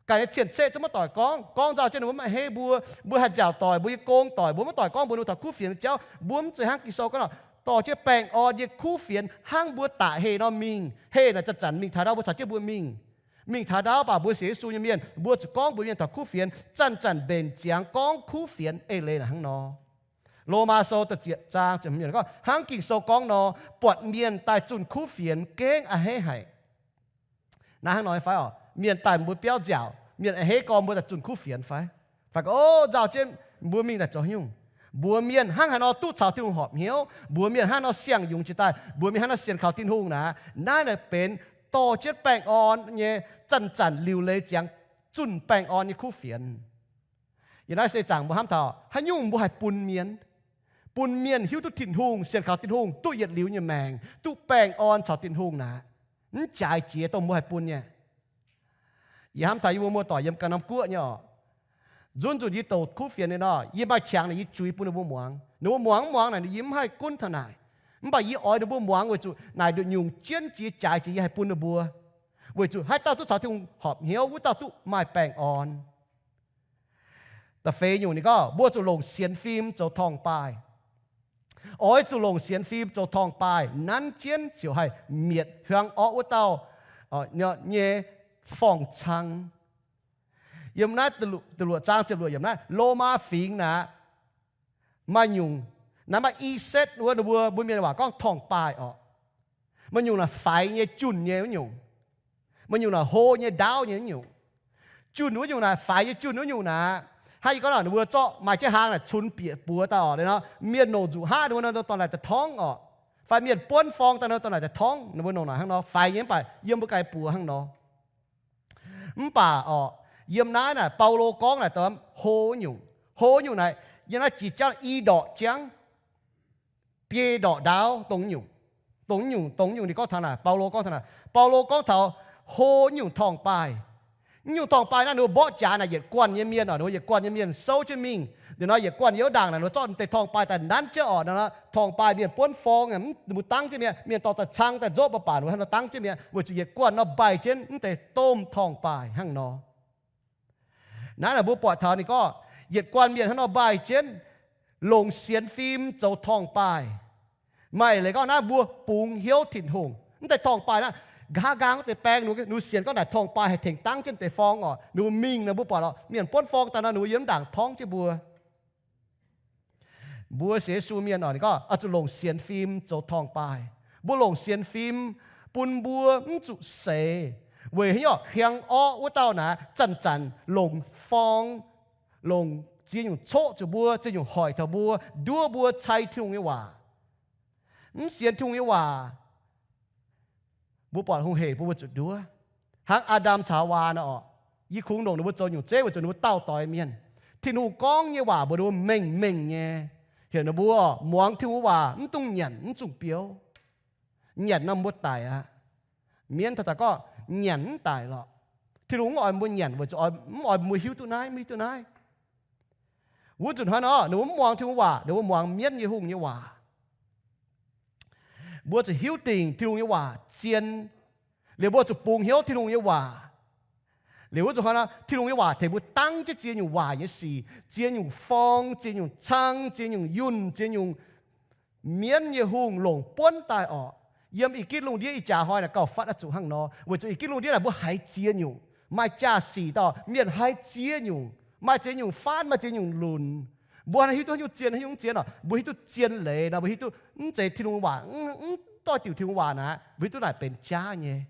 Ganh nyei cien-ceqv zungv maiv doic gorngv. Gorngv nzauh jienv ninh mbuo maiv heh mbuo, mbuo haih nziaauc doic, mbuo nyei gong doic, mbuo maiv doic gorngv mbuox ninh mbuo taux kuv fienx nyei jauv. Mbuo mv zeiz hnangv Ging-Sou gorngv nor, dorh jienv baengh orn nyei kuv fienx hnangv mbuo daic heh nor mingh. Heh naaic zanc-zanc mingh taux ndau mbuo caux jienv mbuo mingh. Mingh taux ndau baac mbuo sienx Yesu nyei mienh, mbuo zuqc gorngv mbuox mienh taux kuv fienx, zanc-zanc mbenc ziangx gorngv kuv fienx eix leiz naaic hnangv nor. Lomaa Sou da'ziepc zaang ziepc hmz yiemc gorngv, hnangv Ging-Sou gorngv nor, buatc mienh daaih zunh kuv fienx gengh a'hneiv haic. Naaiv hnangv nor fai orqc? Mienh daaih mbuo biauv nziaauc, mienh a'hneiv gorngv mbuo daaih zunh kuv fienx fai? Baac gorngv, o, nzauh jienv mbuo mingh naaic zoux haaix nyungc? Mbuox mienh hnangv haaix nor duqv caux Tin-Hungh horpc hnyouv, mbuox mienh hnangv haaix nor siang-yungz jiex daaih, mbuox mienh hnangv haaix nor sienx kaux Tin-Hungh naaic, naaiv naaic benx dorh jienv baengh orn nyei zanc-zanc liuc leiz ziangx zunh baengh orn nyei kuv fienx. Yiem naaiv seix zaangc mbuo hnamv taux haaix nyungc mbuo haih bun mienh, bun mienh hiuv duqv Tin-Hungh, sienx kaux Tin-Hungh, duqv yietc liuz nyei maengc, duqv baengh orn caux Tin-Hungh naaic, mv jaaix jiex dongh mbuo haih bun nyei. Yie hnamv taux yie mbuo muoz-doic yiem ganh norm guoqv nyei oc. Nzunc nzunc yie douc kuv fienx ninh nor, yie maaih qangx naaic yie juix bun ninh mbuo muangx. Ninh mbuo muangx mv muangx naaic yie mv haih gunv taux naaic. Mv baac yie oix ninh mbuo muangx weic zuqc naaic nduqc nyungc jienv jiex jaaix jiex yie haih bun ninh mbuo. Weic zuqc haaix dauh duqv caux Tin-Hungh horpc hnyouv, wuov dauh duqv maaih baengh orn. Da'feix nyungc ninh gorngv mbuo zuqc longc sienx fim zoux torngv-baaih. Oix zuqc longc sienx fim zoux torngv-baaih, nanv jienv ziouc haih mietc hiuang orqv wuov dauh nyei forng-cang. Yiem naaiv da'luoqc zaang ziepc luoqc yiemc naaiv, Lomaa Fingx naaic, maaih nyungc, naaiv maaih i setv wuov, ninh mbuo mbuo mienh waac gorngv torngv-baaih orqc. Maaih nyungc naaic faix nyei, junh nyei wuov nyungc. Maaih nyungc naaic hlo nyei, ndaauv nyei wuov nyungc. Junh wuov nyungc naaic, faix nyei junh wuov nyungc naaic, hnangv yie gorngv naaic, ninh mbuo zorqv maaih jienv hlaang naaic cunx bieqc buoz daaih orqc, mienh longc nzuqc haqv ninh mbuo nor dorh naaic daaih torngv orqc, fai mienh buonv forng daaih nor dorh naaic daaih torngv. Ninh mbuo longc naaic hnangv nor, faix nyei mv baac yiem mbuo ganh buoz hnangv nor. Mv baac orqc, yiem naaiv naaic Baulo gorngv naaic dongh hlo nyungc. Hlo nyungc naaic, yiem naaiv jiex jauv i ndorqc jangv, biei ndorqc ndaauv dongh nyungc. Dongh nyungc, dongh nyungc ninh gorngv taux naaic, Baulo gorngv taux naaic, Baulo gorngv taux hlo nyungc torngv-baaih. Nyungc torngv-baaih naaiv ninh mbuo mborqv jaax naaic yietc guanh nyei mienh orqc, ninh mbuo yietc guanh nyei mienh souv jienv mingh. Liuz nor yietc guanh youz ndaangc naaic ninh mbuo zorqv deix torngv-baaih daaih nanv jienv orqc, nor torngv-baaih mienh buonv forng, mv, ninh mbuo dangv jienv mi'aqv. Mienh dorh daaih cang daaih nzopv ba'baac ninh mbuo hnangv nor dangv jienv mi'aqv. Weic zuqc yietc guanh nor mbaih jienv mv deix domh torngv-baaih hnangv nor. Naaiv naaic mbuo buatc taux ninh gorngv yietc guanh mienh hnangv nor mbaih jienv, longc sienx fim zoux torngv-baaih. Maaih leiz gorngv naaiv mbuo bungx hnyouv Tin-Hungh. Mv deix torngv-baaih naaiv, nqa'haav nqaang wuov deix baeng, ninh mbuo sienx gorngv naaic torngv-baaih haih tengx dangv jienv deix forng orqc, ninh mbuo mingh nor mbuo buatc orqc, mienh buonv forng daaih nor ninh mbuo yiem ndaangc torngv jienv mbuo. Mbuo sienx Yesu mienh orqc, ninh gorngv oix zuqc longc sienx fim zoux torngv-baaih. Mbuo longc sienx fim bun mbuo mv zuqc seix. Weic haaix nyungc? Hiuang orqv wuov dauh naaic zanc-zanc longc forng, longc ziex nyungc coqv zuqc mbuo, ziex nyungc hoic taux mbuo, nduov mbuo cai Tin-Hungh nyei waac. Mv sienx Tin-Hungh nyei waac, mbuo buatc hungh hec mbuo, mbuo zuqc nduov. Hnangv Aa^ndam caux Haawaa nor orqc, yie kungx longc ninh mbuo zoux nyungc zeiv weic zuqc ninh mbuo dauh doix mienh. Tin-Hungh gorngv nyei waac mbuox ninh mbuo mengh mengh nyei, heuc ninh mbuo muangx Tin-Hungh waac, mv dungx nyanc, mv dungx biouv. Nyanc nor mbuo daic aqv. Mienv taux daaih gorngv nyanc mv daic lorqc. Tin-Hungh mv oix mbuo nyanc weic zuqc mv oix mbuo hiuv duqv naaiv, mv hiuv duqv naaiv. Wuov nzunc hnoi nor ninh mbuo mv muangx Tin-Hungh waac, ninh mbuo muangx mienv nyei hungh nyei waac. Mbuo zuqc hiuv dingc Tin-Hungh nyei waac zien, liuz mbuo zuqc bungx hnyouv Tin-Hungh nyei waac. Liuz wuov nzunc hnoi nor Tin-Hungh nyei waac tengx mbuo dangv jienv ziex nyungc waaic nyei sic, ziex nyungc forng, ziex nyungc cang, ziex nyungc yunh, ziex nyungc mienv nyei hungh longc buonv daaih orqc. Yiem Ginv Lungh Ndiev ih jaax hnoi naaic gauh fatv oix zuqc hnangv nor, weic zuqc Ginv Lungh Ndiev naaic mbuo haiz ziex nyungc, maaih jaa-sic dauh mienh haiz ziex nyungc, maaih ziex nyungc faanv, maaih ziex nyungc lunc. Mbuo hiuv duqv haaix nyungc zien, haaix nyungc mv zien orqc? Mbuo hiuv duqv zien leiz nor, mbuo hiuv duqv mv zeiz Tin-Hungh waac, mv doix diuc Tin-Hungh waac naaic, mbuo hiuv duqv naaic benx jaav nyei.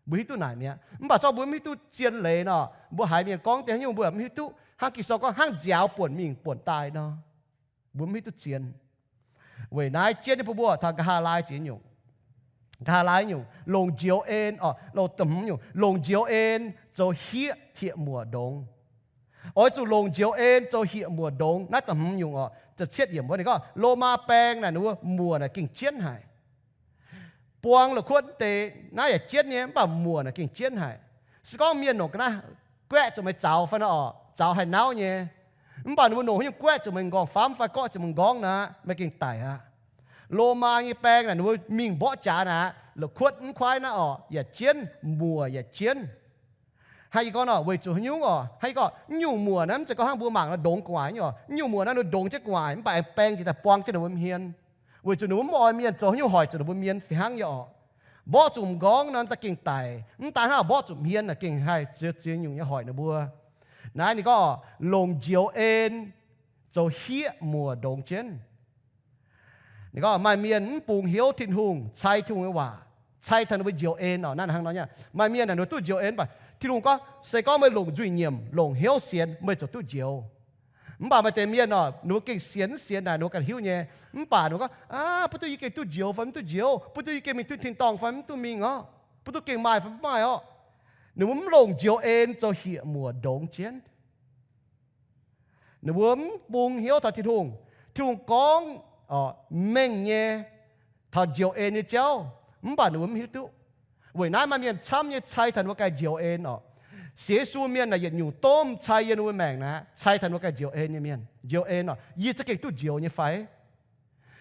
Mbuo hiuv duqv naaic mi'aqv. Mv baac zorqv mbuo mv hiuv duqv zien leiz nor, mbuo haiz mienh gorngv deix haaix nyungc mbuo mv hiuv duqv. Hnangv Ging-Sou gorngv hnangv nziaaux buonc mingh buonc daaih nor, mbuo mv hiuv duqv zien. Weic naaiv jienv nyei bun mbuo taux nqa'haav laai ziex nyungc. Nqa'haav laai nyungc, longc njoux en, o, longc da'hmz nyungc, longc njoux en zoux hieqv hieqv muoc ndongx. Oix zuqc longc njoux en zoux hieqv muoc ndongx. Naaiv da'hmz nyungc orqc, da'cietv yiemc wuov ninh gorngv Lomaa baeng naaic ninh mbuo muoc naaic gengh jienv haic. Buang la'kuotv deix naaiv yaac jienv nyei, mv baac muoc naaic gengh jienv haic. Se gorngv mienh nongc ga'naaiv guaeqv zuqc meih zaux fai nor orqc, zaux haih nauv nyei. Mv baac ninh mbuo nongc haaix nyungc guaeqv zuqc meih m'nqorngv famv fai gorqv zuqc meih m'nqorngv naaic, meih gengh daic aqv. Lomaa nyei baeng naaic ninh mbuo mingh mborqv jaax naaic, la'kuotv mv kuaaiv naaiv orqc, yaac jienv, muoc yaac jienv. Hnangv yie gorngv nor, weic zuqc haaix nyungc orqc? Hnangv yie gorngv, mv nyungc muoc naaiv mv zeiz gorngv hnangv mbuo mangc nor ndongx gu'nguaaic nyei orqc. Mv nyungc muoc naaiv ninh ndongx jienv gu'nguaaic, mv baac aengx baeng jiex daaih buang jienv ninh mbuo mienh. Weic zuqc ninh mbuo mv oix mienh zoux haaix nyungc hoic zuqc ninh mbuo mienh fih hnangv nyei orqc. Mborqv zuqc m'nqorngv nor, da'gengh daic. Mv daaih hnangv mborqv zuqc hmien naaic gengh haih ziex ziex nyungc nyei hoic ninh mbuo. Naaiv ninh gorngv longc njoux en zoux hieqv muoc ndongx jienv. Ninh gorngv maaih mienh mv bungx hnyouv Tin-Hungh, cai Tin-Hungh nyei waac, cai taux ninh mbuo njoux en oc. Naaiv hnangv nor nyei. Maaih mienh naaic ninh mbuo duqv njoux en, mv baac Tin-Hungh gorngv se gorngv meih longc nzuih nyiemc, longc hnyouv sienx, meih ziouc duqv njoux. Mv baac maaih deix mienh oc, ninh mbuo gengh sienx mv sienx naaic ninh mbuo ganh hiuv nyei. Mv baac ninh mbuo gorngv, aav, bun duqv yie gengh duqv njoux fai mv duqv njoux, bun duqv yie gengh mingh duqv tin-dorngh fai mv duqv mingh orqc, bun duqv gengh maaih fai mv maaih orqc. Ninh mbuo mv longc njoux en zoux hieqv muoc ndongx jienv. Ninh mbuo mv bungx hnyouv taux Tin-Hungh. Tin-Hungh gorngv mengh nyei taux njoux en nyei jauv, mv baac ninh mbuo mv hiuv duqv. Weic naaiv maaih mienh camv nyei cai taux ninh mbuo ganh njoux en orqc. Sienx Yesu mienh naaic yietc nyungc domh cai yiem ninh mbuo maengc naaic, cai taux ninh mbuo ganh njoux en nyei mienh. Njoux en orqc, yie za'gengh duqv njoux nyei fai?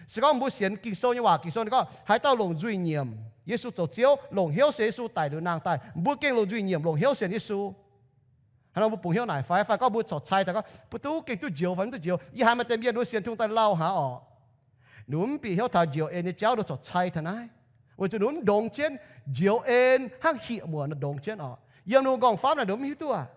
Se gorngv mbuo sienx Ging-Sou nyei waac, Ging-Sou ninh gorngv haaix dauh longc nzuih nyiemc Yesu zoux Ziouv, longc hnyouv sienx Yesu daic liuz nangh daaih, mbuo gengh longc nzuih nyiemc longc hnyouv sienx Yesu. Haaix nor mbuo bungx hnyouv naaic fai? Fai gorngv mbuo corc cai taux gorngv, bun duqv gengh duqv njoux fai mv duqv njoux? Yie haiz maaih deix mienh ninh mbuo sienx Tin-Hungh daaih lauh hnangv orqc, ninh mbuo mv bieqc hnyouv taux njoux en nyei jauv, ninh mbuo corc cai taux naaiv. Weic zuqc ninh mbuo mv ndongx jienv njoux en hnangv hieqv muoc nor ndongx jienv orqc. Yiem ninh mbuo nqorngv famv naaic ninh mbuo mv hiuv duqv aac.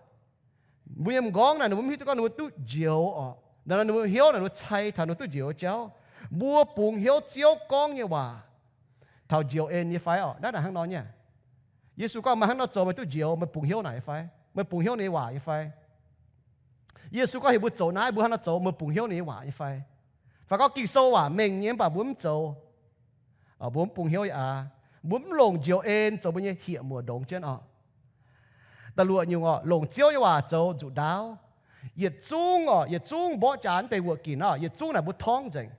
Mbuo yiem m'nqorngv naaic ninh mbuo mv hiuv duqv gorngv ninh mbuo duqv njoux orqc. Naaiv ninh mbuo hnyouv naaic ninh mbuo cai taux ninh mbuo duqv njoux nyei jauv. Mbuo bungx hnyouv Ziouv gorngv nyei waac taux njoux en nyei fai orqc? Naaiv naaic hnangv nor nyei. Yesu gorngv, meih hnangv nor zoux meih duqv njoux, meih bungx hnyouv naaic nyei fai? Meih bungx hnyouv ninh nyei waac nyei fai? Yesu gorngv heuc mbuo zoux naaiv, mbuo hnangv nor zoux, meih bungx hnyouv ninh nyei waac nyei fai? Fai gorngv Ging-Sou waac mengh nyei mv baac mbuo mv zoux, mbuo mv bungx hnyouv nyei aav. Mbuo mv longc njoux en zoux mbuo nyei hieqv muoc ndongx jienv orqc. Da'luoqc nyungc orqc, longc Ziouv nyei waac zoux nzuqc ndaauv. Yietc zungv orqc, yietc zungv mborqv jaax naaiv deix wuoqc ginc orqc, yietc zungv naaic mbuo torngv nzengc.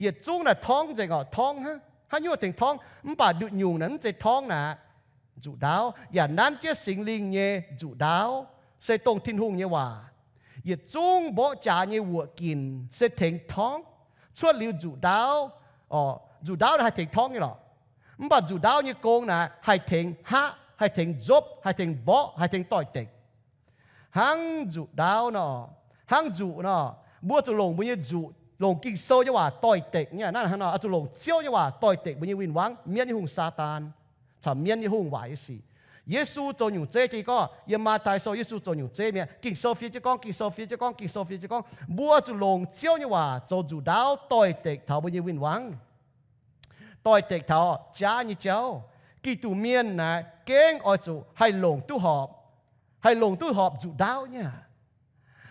Yietc zungv naaic torngv nzengc orqc, torngv hnangv, haaix nyungc tengx torngv, mv baac nduqc nyungc naaic mv zeiz torngv naaic, nzuqc ndaauv, yaac nanv jienv Singx Lingh nyei nzuqc ndaauv, se dongh Tin-Hungh nyei waac. Yietc zungv mborqv jaax nyei wuoqc ginc se tengx torngv. Cuotv liuz nzuqc ndaauv, orqc, nzuqc ndaauv naaic haih tengx torngv nyei lorqc. Mv baac nzuqc ndaauv nyei gong naaic haih tengx haqv, haih tengx nzopv, haih tengx mborqv, haih tengx doix-dekc. Hnangv nzuqc ndaauv nor, hnangv nzuqc nor, mbuo zuqc longc mbuo nyei nzuqc, longc Ging-Sou nyei waac doix-dekc nyei. Naaiv hnangv nor, oix zuqc longc Ziouv nyei waac doix-dekc mbuo nyei win-wangv, mienv nyei hungh Saadaan, caux mienv nyei hungh waaic nyei sic. Yesu zoux nyungc zeiv jienv gorngv, yiem Matv^tai Sou Yesu zoux nyungc zeiv mi'aqv. Ging-Sou fiev jienv gorngv, Ging-Sou fiev jienv gorngv, Ging-Sou fiev jienv gorngv, mbuo zuqc longc Ziouv nyei waac zoux nzuqc ndaauv doix-dekc taux mbuo nyei win-wangv, doix-dekc taux jaav nyei jauv. Giduc mienh naaic gengh oix zuqc haih longc duqv horpc, haih longc duqv horpc nzuqc ndaauv nyei.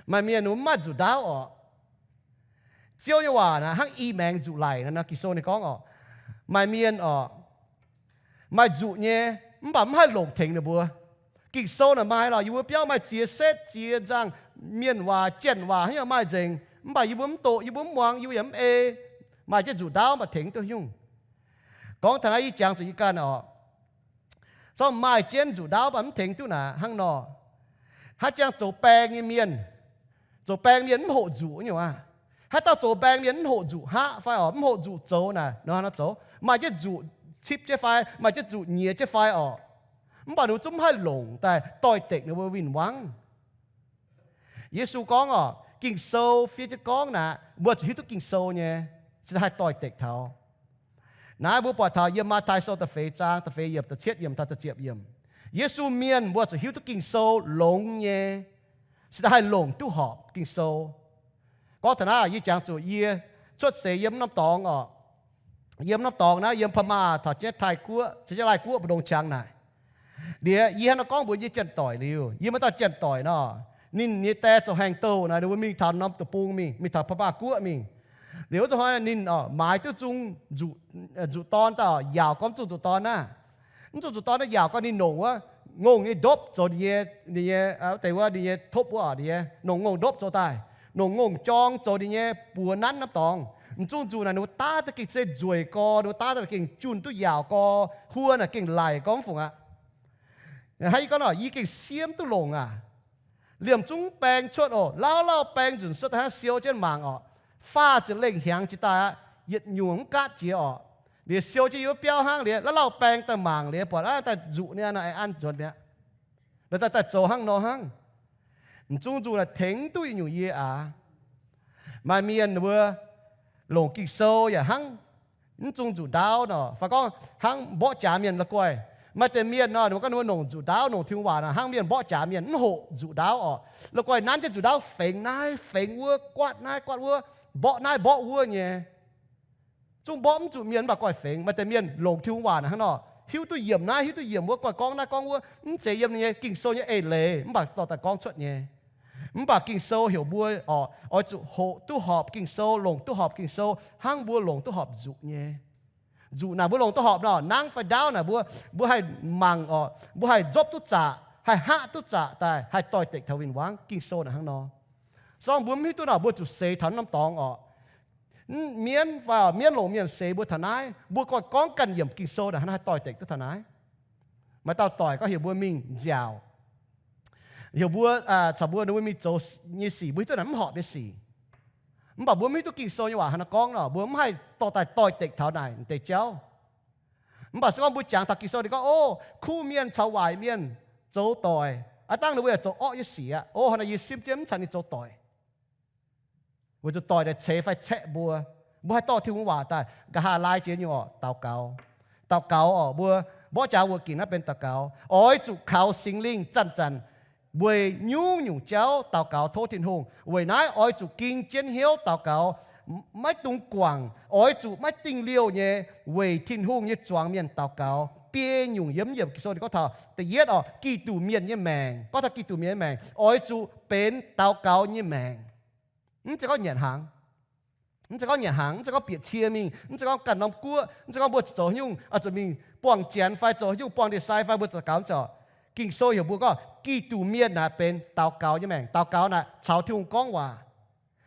Maaih mienh mv maaih nzuqc ndaauv orqc. Ziouv nyei waac naaic hnangv i maengx nzuqc laic nor, Ging-Sou ninh gorngv orqc. Maaih mienh orqc, maaih nzuqc nyei, mv baac mv haih longc tengx ninh mbuo. Ging-Sou naaic maaih lorqc, yie mbuo biauv maaih ziex setv ziex nzangh, mienh waac, janx waac haaix nyungc maaih nzengc, mv baac yie mbuo mv doqc, yie mbuo mv muangx, yie mbuo yaac mv ei. Maaih jienv nzuqc ndaauv mv baac tengx duqv nyungc. Gorngv taux naaiv yie jangx zuqc yie ganh orqc. Zorqv maaih jienv nzuqc ndaauv mv baac mv tengx duqv naaic hnangv nor. Haaix jangx zoux baeng nyei mienh, zoux baeng mienh mv hoqc nzuqc nyungc aav. Haaix dauh zoux baeng mienh mv hoqc nzuqc haqv fai orqc, mv hoqc nzuqc zoux naaic, nor hnangv nor zoux. Maaih jienv nzuqc cipv jienv fai, maaih jienv nzuqc nyiex jienv fai orqc. Mv baac ninh mbuo zungv mv haih longc daaih doix-dekc ninh mbuo win-wangv. Yesu gorngv orqc, Ging-Sou fiev jienv gorngv naaic, mbuo zuqc hiuv duqv Ging-Sou nyei, cingx daaih haih doix-dekc taux. Naaiv mbuo buatc taux yiem Matv^tai Sou da'feix zaang da'feix yiemc, da'cietv yiemc taux da'ziepc yiemc. Yesu mienh mbuo zuqc hiuv duqv Ging-Sou longx nyei, cingx daaih haih longc duqv horpc Ging-Sou. Gorngv taux naaiv yie jangx zuqc yie cuotv seix yiem norm dorngx orqc. Yiem norm dorngx naaiv, yiem Paa^maa taux jienv Taiv Guoqv, caux jienv Laih Guoqv mbu'ndongx qangx naaic. Liuz yie hnangv nor gorngv mbuox yie nyei janx-doic liuz, yie maaih dauh janx-doic nor, ninh nyei die zoux haengh douh naaic, ninh mbuo mingh taux norm deic-bung mingh, mingh taux Paa^maa Guoqv mingh. Liuz wuov zanc hnoi ninh orqc, maaiz duqv zungh nzuqc dorn daaih orqc, yaauc gorngv zungh nzuqc dorn naaiv. Mv zungh nzuqc dorn naaiv yaauc gorngv ninh nongc wuov ngongh nyei ndopv zoux ninh nyei, ninh nyei, wuov deix wuov ninh nyei topv wuov orqc, ninh nyei nongc ngongh ndopv zoux daaih, nongc ngongh jorng zoux ninh nyei buoz nanv norm dorngx. M'zungh nzuqc naaic ninh mbuo daav daaih gengh se nzueic gorx, ninh mbuo daav daaih gengh junh duqv yaauc gorx, huo naaic gengh laic gorx mv fungc aqv. Hnangv yie gorngv nor, yie gengh siev mv duqv longc aac. Liemh zungv baeng cuotv oc, lauh lauh baeng nzunc suotv daaih hnangv siou jienv mangc orqc. Faah ziepc lengh hnyangx jiex daaih aqv, yietc nyungc mv gaatv jiex orqc. Liuz siou jienv yiem wuov biauv hnangv liuz, lauh lauh baeng daaih mangc liuz, buatc aav daaih nzuqc niaa nor, aengx an nzuonx mi'aqv. La'daaih daaih zoux hnangv nor hnangv. M'zungh nzuqc naaic tengx duqv yietc nyungc yie aac. Maaih mienh mbuo longc Ging-Sou yaac hnangv mv zungh nzuqc ndaauv nor, fai gorngv hnangv mborqv jaax mienh la'guaih. Maaih deix mienh nor, ninh mbuo gorngv ninh mbuo longc nzuqc ndaauv, longc Tin-Hungh waac nor, hnangv mienh mborqv jaax mienh mv hoqc nzuqc ndaauv orqc. La'guaih nanv jienv nzuqc ndaauv fengx naaiv fengx wuov, guaatv naaiv guaatv wuov, mborqv naaiv mborqv wuov nyei. Zungv mborqv mv zuqc mienh mv baac guaih fengx. Maaih deix mienh longc Tin-Hungh waac hnangv nor, hiuv duqv yiemc naaiv, hiuv duqv yiemc wuov, gorngv naaiv gorngv wuov, mv zeiz yiem nyei Ging-Sou nyei eix leiz, mv baac dorh daaih gorngv cuotv nyei. Mv baac Ging-Sou heuc mbuo oix zuqc hoqc duqv horpc Ging-Sou, longc duqv horpc Ging-Sou, hnangv mbuo longc duqv horpc nzuqc nyei. Nzuqc naaic mbuo longc duqv horpc nor, nangv fai ndaauv naaic mbuo, mbuo haih mangc oc, mbuo haih nzopv duqv zaqc, haih haqv duqv zaqc daaih, haih doix-dekc taux win-wangv. Ging-Sou naaic hnangv nor. Sorng mbuo mv hiuv duqv nor, mbuo zuqc seix taux norm dorngx oc. Mienv fai mienv longc mienh seix mbuo taux naaiv, mbuo gorngv ganh yiemc Ging-Sou naaic haih doix-dekc duqv taux naaiv. Maaih dauh doic gorngv heuc mbuo mingh nziaauc, heuc mbuo caux mbuo mingh zoux nyei sic, mbuo hiuv duqv naaic mv horpc nyei sic. Mv baac mbuo mv hiuv duqv Ging-Sou nyei waac haaix nor gorngv nor, mbuo mv haih dorh daaih doix-dekc taux naaic deix jauv. Mv baac se gorngv mbuo jangx taux Ging-Sou ninh gorngv, o, kuv mienh caux waaic mienh zoux doic, aav dangh ninh mbuo yaac zoux orqv nyei sic aqv. O, hnangv naaic yie simv jienv mv caux ninh zoux doic. Weic zuqc doic naaic ceix fai caeqv mbuo. Mbuo haih dorh Tin-Hungh waac daaih, nqa'haav laai jiex nyungc oc, daux gaux. Daux gaux oc, mbuo mborqv jaax wuoqc ginc naaiv benx daux gaux. Oix zuqc kaux Singx Lingh zanc-zanc weic nyungc-nyungc jauv daux gaux tov Tin-Hungh. Weic naaiv oix zuqc ging jienv hnyouv daux gaux, maiv dungx guangc, oix zuqc maiv dingh liouh nyei weic Tin-Hungh nyei zuangx mienh daux gaux. Biei nyungc yiem yiemc Ging-Sou ninh gorngv taux da'yietv oc, Giduc mienh nyei maengc. Gorngv taux Giduc mienh nyei maengc oix zuqc benx daux gaux nyei maengc. Mv zeiz gorngv nyanc hnaangx, mv zeiz gorngv nyanc hnaangx, mv zeiz gorngv bieqc cie mingh, mv zeiz gorngv ganh norm guoqv, mv zeiz gorngv mbuo zoux nyungc zuqc mingh buangh janx fai zoux nyungc buangh ndie-sai fai mbuo daux gaux mv zeiz. Ging-Sou heuc mbuo gorngv Giduc mienh naaic benx daux gaux nyei maengc. Daux gaux naaic caux Tin-Hungh gorngv waac.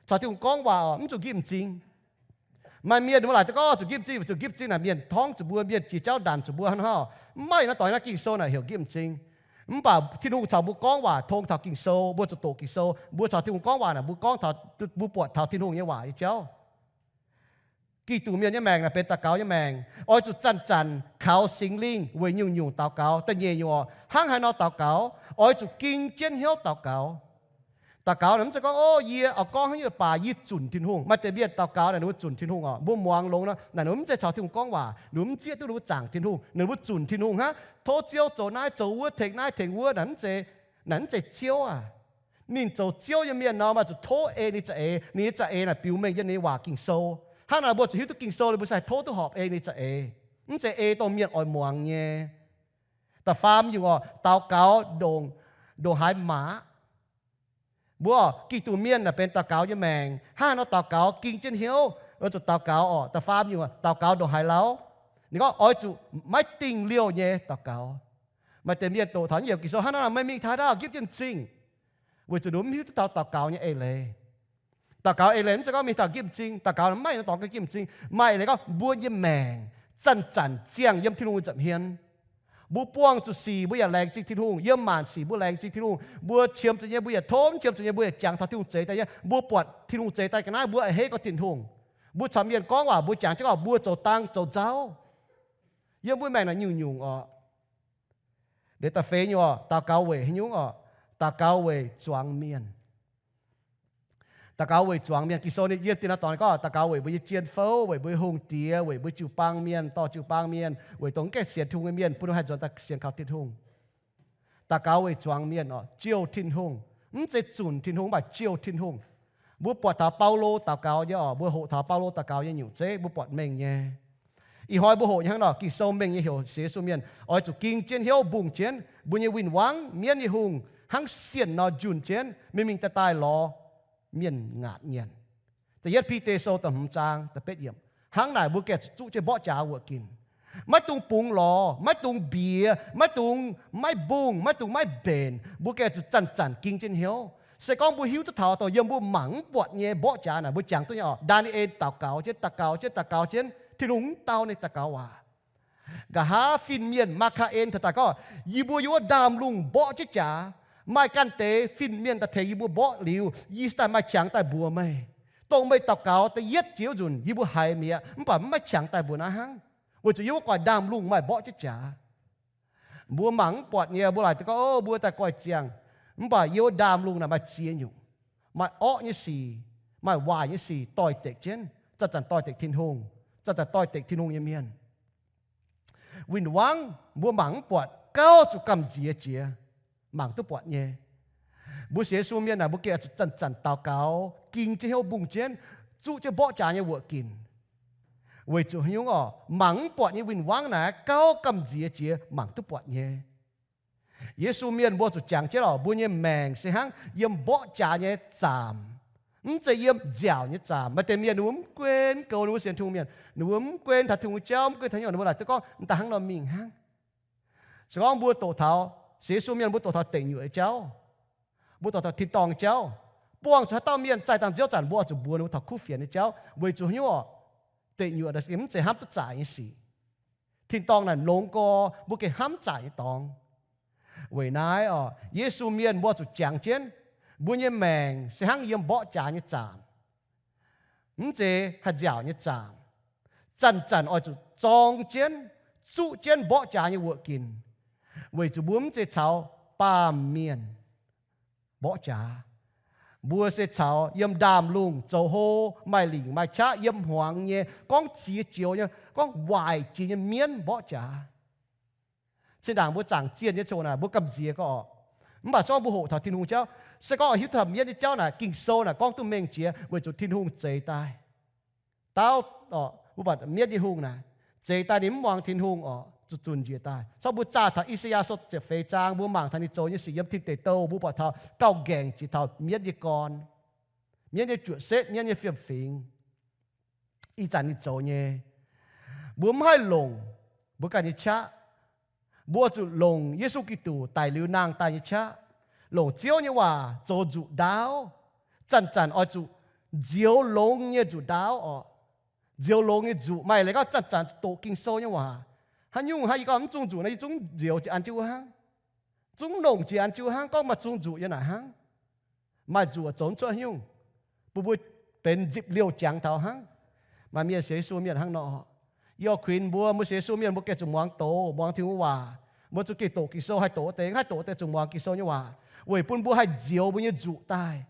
Caux Tin-Hungh gorngv waac oc, mv zuqc nqipv m'zing. Maaih mienh mbuo laaic deix gorngv zuqc nqipv m'zing, zuqc nqipv m'zing naaic mienh torngv zuqc mbuo, mienh jiex jauv ndanc zuqc mbuo hnangv nor. Mv maaih naaiv doic naaiv Ging-Sou naaic heuc nqipv m'zing. Mv baac Tin-Hungh caux mbuo gorngv waac tong taux Ging-Sou, mbuo zuqc doqc Ging-Sou, mbuo caux Tin-Hungh gorngv waac naaic mbuo gorngv, mbuo buatc taux Tin-Hungh nyei waac nyei jauv. Giduc mienh nyei maengc naaic benx daux gaux nyei maengc. Oix zuqc zanc-zanc kaux Singx Lingh weic nyungc-nyungc daux gaux. Da'nyeic nyungc oc, hnangv haaix nor daux gaux? Oix zuqc ging jienv hnyouv daux gaux. Daux gaux naaic mv zeiz gorngv, o, yie oix gorngv hnangv nyungc baac yie zunc Tin-Hungh. Maaih deix mienh daux gaux naaic ninh mbuo zunc Tin-Hungh oc. Mbuo muangx longx nor naaic ninh mbuo mv zeiz caux Tin-Hungh gorngv waac, ninh mbuo mv zieqv duqv ninh mbuo zaangc Tin-Hungh. Ninh mbuo zunc Tin-Hungh hnangv, tov Ziouv zoux naaiv zoux wuov, tengx naaiv tengx wuov, naaic mv zeiz, naaic mv zeiz Ziouv aac. Ninh zoux Ziouv nyei mienh nor, maaih zuqc tov ei ninh za'eix. Ninh nyei za'eix naaic biux mengh yiem ninh nyei waac Ging-Sou. Hnangv naaic mbuo zuqc hiuv duqv Ging-Sou, mbuo sai tov duqv horpc ei ninh za'eix. Mv zeiz ei dongh mienh oix muangx nyei. Da'faam nyungc oc, daux gaux ndongc, ndongc haaix maqc. Mbuo oc, Giduc mienh naaic benx daux gaux nyei maengc. Hnangv haaix nor daux gaux ging jienv hnyouv, oix zuqc daux gaux oc. Da'faam nyungc oc, daux gaux ndongc haaix lauh? Ninh gorngv oix zuqc maiv dingh liouh nyei daux gaux. Maaih deix mienh doqc taux naaiv yiemc Ging-Sou hnangv naaiv nor, maiv mingh taux naaiv, nqipv jienv m'zing, weic zuqc ninh mv hiuv duqv taux daux gaux nyei eix leiz. Daux gaux eix leiz mv zeiz gorngv mingh taux nqipv m'zing. Daux gaux maiv maaih dorngx nqipv m'zing. Maaih eix leiz gorngv mbuo nyei maengc zanc-zanc ziangh yiem Tin-Hungh nza'hmien. Mbuo buangh zuqc sic mbuo yaac laengz zingh Tin-Hungh. Yiem maanc sic mbuo laengz zingh Tin-Hungh. Mbuo qiemx zuqc nyei mbuo yaac tov, mv qiemx zuqc nyei mbuo yaac jangx taux Tin-Hungh zeix daaih. Mbuo buatc Tin-Hungh zeix daaih ga'naaiv mbuo a'hneiv gorngv Tin-Hungh. Mbuo caux mienh gorngv waac mbuo jangx jienv gorngv mbuo zoux dang zoux nzauv. Yiem mbuo maengc naaic nyungc-nyungc oc. Liuz da'feix nyungc oc, daux gaux weic haaix nyungc oc? Daux gaux weic zuangx mienh. Daux gaux weic zuangx mienh. Ging-Sou ninh yiem dinh naaiv dorngx ninh gorngv daux gaux weic mbuo nyei jien-fouv, weic mbuo nyei hungh diex, weic mbuo jiu-baang mienh, dorh jiu-baang mienh, weic dongh mv gaengh sienx Tin-Hungh nyei mienh, bun ninh haih nzuonx daaih sienx kaux Tin-Hungh. Daux gaux weic zuangx mienh oc, jouh Tin-Hungh. Mv zeiz zunc Tin-Hungh, mv baac jouh Tin-Hungh. Mbuo buatc taux Baulo daux gaux nyei oc, mbuo hoqc taux Baulo daux gaux nyei nyungc zeiv, mbuo buatc mengh nyei. Ih hnoi mbuo hoqc nyei hnangv nor, Ging-Sou mengh nyei heuc sienx Yesu mienh oix zuqc ging jienv hnyouv mbungh jienv mbuo nyei win-wangv mienv nyei hungh hnangv sienh nor njunh jienv mingh mingh daaih daaih lorz mienh ngaatc nyanc. Da'yietv Bide Sou da'hmz zaang da'betv yiemc. Hnangv naaic mbuo gengh zuqc zuqv jienv mborqv jaax wuoqc ginc. Maiv dungx bungx lorz, maiv dungx mbiex, maiv dungx maiv mbungh, maiv dungx maiv mbenc. Mbuo gengh zuqc zanc-zanc ging jienv hnyouv. Se gorngv mbuo hiuv duqv taux dongh yiem mbuo mangc mv buatc nyei mborqv jaax naaic, mbuo jangx duqv nyei oc. Ndaa^ni^en daux gaux jienv, daux gaux jienv, daux gaux jienv, Tin-Hungh mv dau ninh daux gaux waac. Nqa'haav fin-mienh Maa^kaa^en taux daaih gorngv, yie mbuo yiem wuov ndaamv-lungh mborqv jienv jaax. Maaih ganh deix fin-mienh daaih tengx yie mbuo mborqv liuz, yie cingx daaih maaih qangx daaih mbuox meih. Dongh meih daux gaux da'yietv jiex wuov nzunc yie mbuo haiz mi'aqv, mv baac mv maaih qangx daaih mbuox naaiv hnangv, weic zuqc yiem wuov gu'nguaaic ndaamv-lungh maaih mborqv jienv jaax. Mbuo mangc mv buatc nyei, mbuo laaic gorngv, o, mbuo daaih goiv ziangh. Mv baac yiem wuov ndaamv-lungh naaic maaih ziex nyungc, maaih orqv nyei sic, maaih waaic nyei sic doix-dekc jienv, zanc-zanc doix-dekc Tin-Hungh, zanc-zanc doix-dekc Tin-Hungh nyei mienh. Win-wangv mbuo mangc mv buatc, gauh zuqc gamh nziex jiex, mangc duqv buatc nyei. Mbuo sienx Yesu mienh naaic, mbuo gengh zuqc zanc-zanc daux gaux, ging jienv hnyouv mbungh jienv, zuqv jienv mborqv jaax nyei wuoqc ginc. Weic zuqc haaix nyungc orqc? Mangc mv buatc nyei win-wangv naaic gauh gamh nziex jiex mangc duqv buatc nyei. Yesu mienh mbuo zuqc jangx jienv orqc, mbuo nyei maengc se hnangv yiem mborqv jaax nyei zaamc, mv zeiz yiem nziaauc nyei zaamc. Maaih deix mienh ninh mbuo mv guen goux ninh mbuo sienx Tin-Hungh mienh, ninh mbuo mv guen taux Tin-Hungh jauv, mv guen taux nyungc, ninh mbuo laaic duqv gorngv daaih hnangv nor mingh hnangv. Se gorngv mbuo doqc taux, sienx Yesu mienh mbuo doqc taux deic nyuoqc nyei jauv, mbuo doqc taux tin-dorngh nyei jauv, buangh zuqc haaix dauh mienh zaih dangh nziouv zanc mbuo oix zuqc mbuox ninh mbuo taux kuv fienx nyei jauv. Weic zuqc haaix nyungc orqc? Deic nyuoqc naaic mv zeiz hnamv duqv zaaic nyei sic. Tin-dorngh naaic longx gorx mbuo gengh hnamv zaaic nyei dorngx. Weic naaiv orqc, Yesu mienh mbuo zuqc jangx jienv, mbuo nyei maengc se hnangv yiem mborqv jaax nyei zaamc, mv zeiz haih nziaauc nyei zaamc. Zanc-zanc oix zuqc zorng jienv, zuqv jienv mborqv jaax nyei wuoqc ginc, weic zuqc mbuo mv zeiz caux baamh mienh mborqv jaax. Mbuo se caux yiem ndaamv-lungh zoux hlo, maaih lingc maaih qaqv, yiem hmuangx nyei, gorngv ziex joux nyei, gorngv waaic jiex nyei mienv mborqv jaax. Zinh ndaangc mbuo zaangc zienh nyei ziangh hoc naaic, mbuo gamh nziex gorqv orqc. Mv baac se gorngv mbuo hoqc taux Tin-Hungh jauv, se gorngv hiuv taux mienv nyei jauv naaic, Ging-Sou naaic gorngv duqv mengh jiex weic zuqc Tin-Hungh zeix daaih. Dauh, mbuo buatc mienv nyei hungh naaic, zeix daaih ninh mv muangx Tin-Hungh orqc, zuqc zunc njiec daaih. Corc mbuo zaah taux I^saa^yaa Sou ziepc feix zaang, mbuo mangc taux ninh zoux nyei sic yiem Tin Deic Douh, mbuo buatc taux gauh ngaengc jiex taux mienv nyei gorn, mienv nyei juoqc setv, mienv nyei fiem-fingx. Ih zanc ninh zoux nyei, mbuo mv haih longc mbuo ganh nyei qaqv. Mbuo zuqc longc Yesu Giduc daic liuz nangh daaih nyei qaqv, longc Ziouv nyei waac zoux nzuqc ndaauv. Zanc-zanc oix zuqc nzioux longx nyei nzuqc ndaauv orqc. Nzioux longx nyei nzuqc, maaih leiz gorngv zanc-zanc doqc Ging-Sou nyei waac. Haaix nyungc hnangv yie gorngv mv zungh nzuqc nor, yie zungv nzioux jiex an jienv wuov hnangv. Zungv longc jiex an jienv wuov hnangv, gorngv maaih zungh nzuqc yiem naaic hnangv. Maaih nzuqc zoux mv cuotv haaix nyungc, bun mbuo benx nzipc liouh jangx taux hnangv. Maaih mienh sienx Yesu mienh hnangv nor. Yie oix kuinx mbuo, mbuo sienx Yesu mienh mbuo gengh zuqc muangx doz, muangx Tin-Hungh waac. Mbuo zuqc gengh doqc Ging-Sou, haih doqc wuov deix, haih doqc wuov deix zuqc muangx Ging-Sou nyei waac, weic bun mbuo haih nzioux mbuo nyei nzuqc daaih,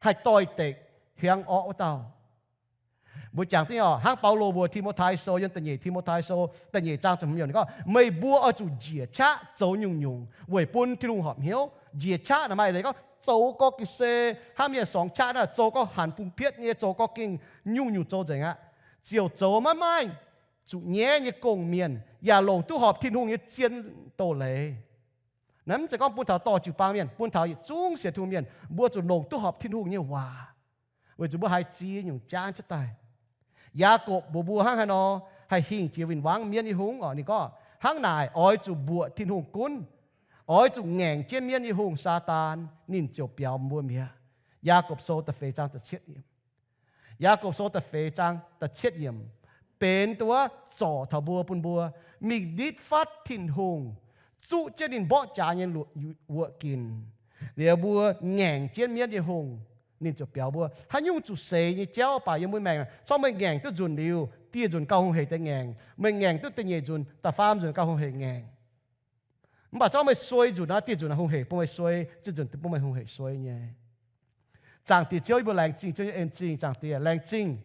haih doix-dekc hiaangx orqv wuov dauh. Mbuo jangx dingv orqc, hnangv Baulo mbuox Ti^mo^tai Sou, yiem da'nyeic Ti^mo^tai Sou da'nyeic zaang ziepc hmz yiemc ninh gorngv, meih mbuo oix zuqc njiec qaqv zoux nyungc-nyungc weic bun Tin-Hungh horpc hnyouv. Njiec qaqv naaic maaih leiz gorngv zoux gorx ga'sie, hnangv mienh sorngx qaqv naaiv, zoux gorx hanc bung pietv nyei, zoux gorx gengh nyungc-nyungc zoux nzengc aqv. Ziouc zoux maiv maaih zuqc nyaiv nyei gong-mienh, yaac longc duqv horpc Tin-Hungh nyei zien doz-leiz. Naaiv mv zeiz gorngv bun taux dorh jiu-baang mienh, bun taux yietc zungv sienx Tin-Hungh mienh, mbuo zuqc longc duqv horpc Tin-Hungh nyei waac, weic zuqc mbuo haiz ziex nyungc jaav cuotv daaih. Yaagorpc mbuox mbuo hnangv haaix nor haih hingh jiex win-wangv mienv nyei hungh orqc? Ninh gorngv, hnangv naaic oix zuqc mbuoqc Tin-Hungh gunv, oix zuqc ngaengc jienv mienv nyei hungh, Saadaan, ninh ziouc biaux mbuo mi'aqv. Yaagorpc Sou da'feix zaang da'cietv yiemc. Yaagorpc Sou da'feix zaang da'cietv yiemc benx duqv zorc taux mbuo, bun mbuo mingh nitv fatv Tin-Hungh, zuqv jienv ninh mborqv jaax nyei wuoqc ginc, liuz mbuo ngaengc jienv mienv nyei hungh, ninh ziouc biaux mbuo. Haaix nyungc zuqc seix nyei jauv baac yiem mbuo maengc, corc meih ngaengc duqv nzunc liuz, dieh nzunc gauh hungh heic deix ngaengc. Meih ngaengc duqv da'nyeic nzunc, da'faam nzunc gauh hungh heic ngaengc. Mv baac corc meih suei nzunc nor, dieh nzunc hungh heic bun meih suei, dieh nzunc bun meih hungh heic suei nyei. Zaangc Diex Ziouv, yie mbuo laengz zingh Ziouv nyei en-zingh, Zaangc Diex, laengz zingh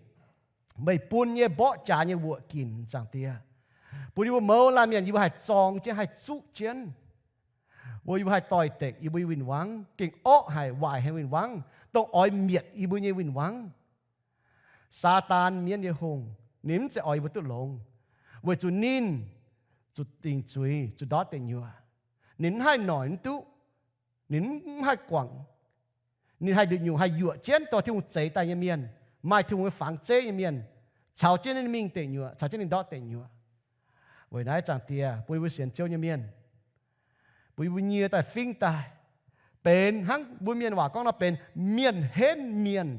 meih bun nyei mborqv jaax nyei wuoqc ginc, Zaangc Diex, bun yie mbuo mouz laanh mienh yie mbuo haih zorng jienv, haih zuqv jienv, mbuo yie mbuo haih doix-dekc yie mbuo nyei win-wangv, gengh orqv haic, waaic haic win-wangv, dongh oix mietc yie mbuo nyei win-wangv. Saadaan, mienv nyei hungh, ninh mv zeiz oix yie mbuo duqv longx, weic zuqc ninh zuqc dingc zuiz, zuqc ndortv deic nyuoqc. Ninh mv haih noic mv duqv, ninh mv haih guangc. Ninh haih nduqc nyungc haih yuoqc jienv dorh Tin-Hungh zeix daaih nyei mienh, maaih Tin-Hungh nyei fangx zeiv nyei mienh, caux jienv ninh mingh deic nyuoqc, caux jienv ninh ndortv deic nyuoqc. Weic naaiv, Zaangc Diex, bun yie mbuo sienx Ziouv nyei mienh, bun yie mbuo nyie daaih fingv daaih, benx hnangv mbuo mienh waac gorngv nor, benx mienh henv mienh,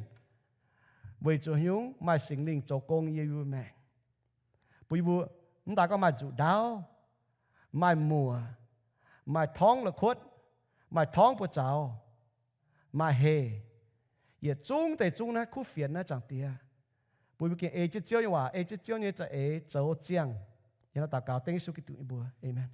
weic zuqc haaix nyungc? Maaih Singx Lingh zoux gong yiem yie mbuo maengc, bun yie mbuo mv daaih gorngv maaih nzuqc ndaauv, maaih muoc, maaih torngv la'kuotv, maaih torngv buoz-zaux, maaih heh, yietc zungv deix zungv naaiv kuv fienx naaiv, Zaangc Diex, bun yie mbuo gengh ei jienv Ziouv nyei waac, ei jienv Ziouv nyei za'eix zoux ziangh. Yie hnangv naaiv daux gaux dengv Yesu Giduc nyei mbuox. Aamen.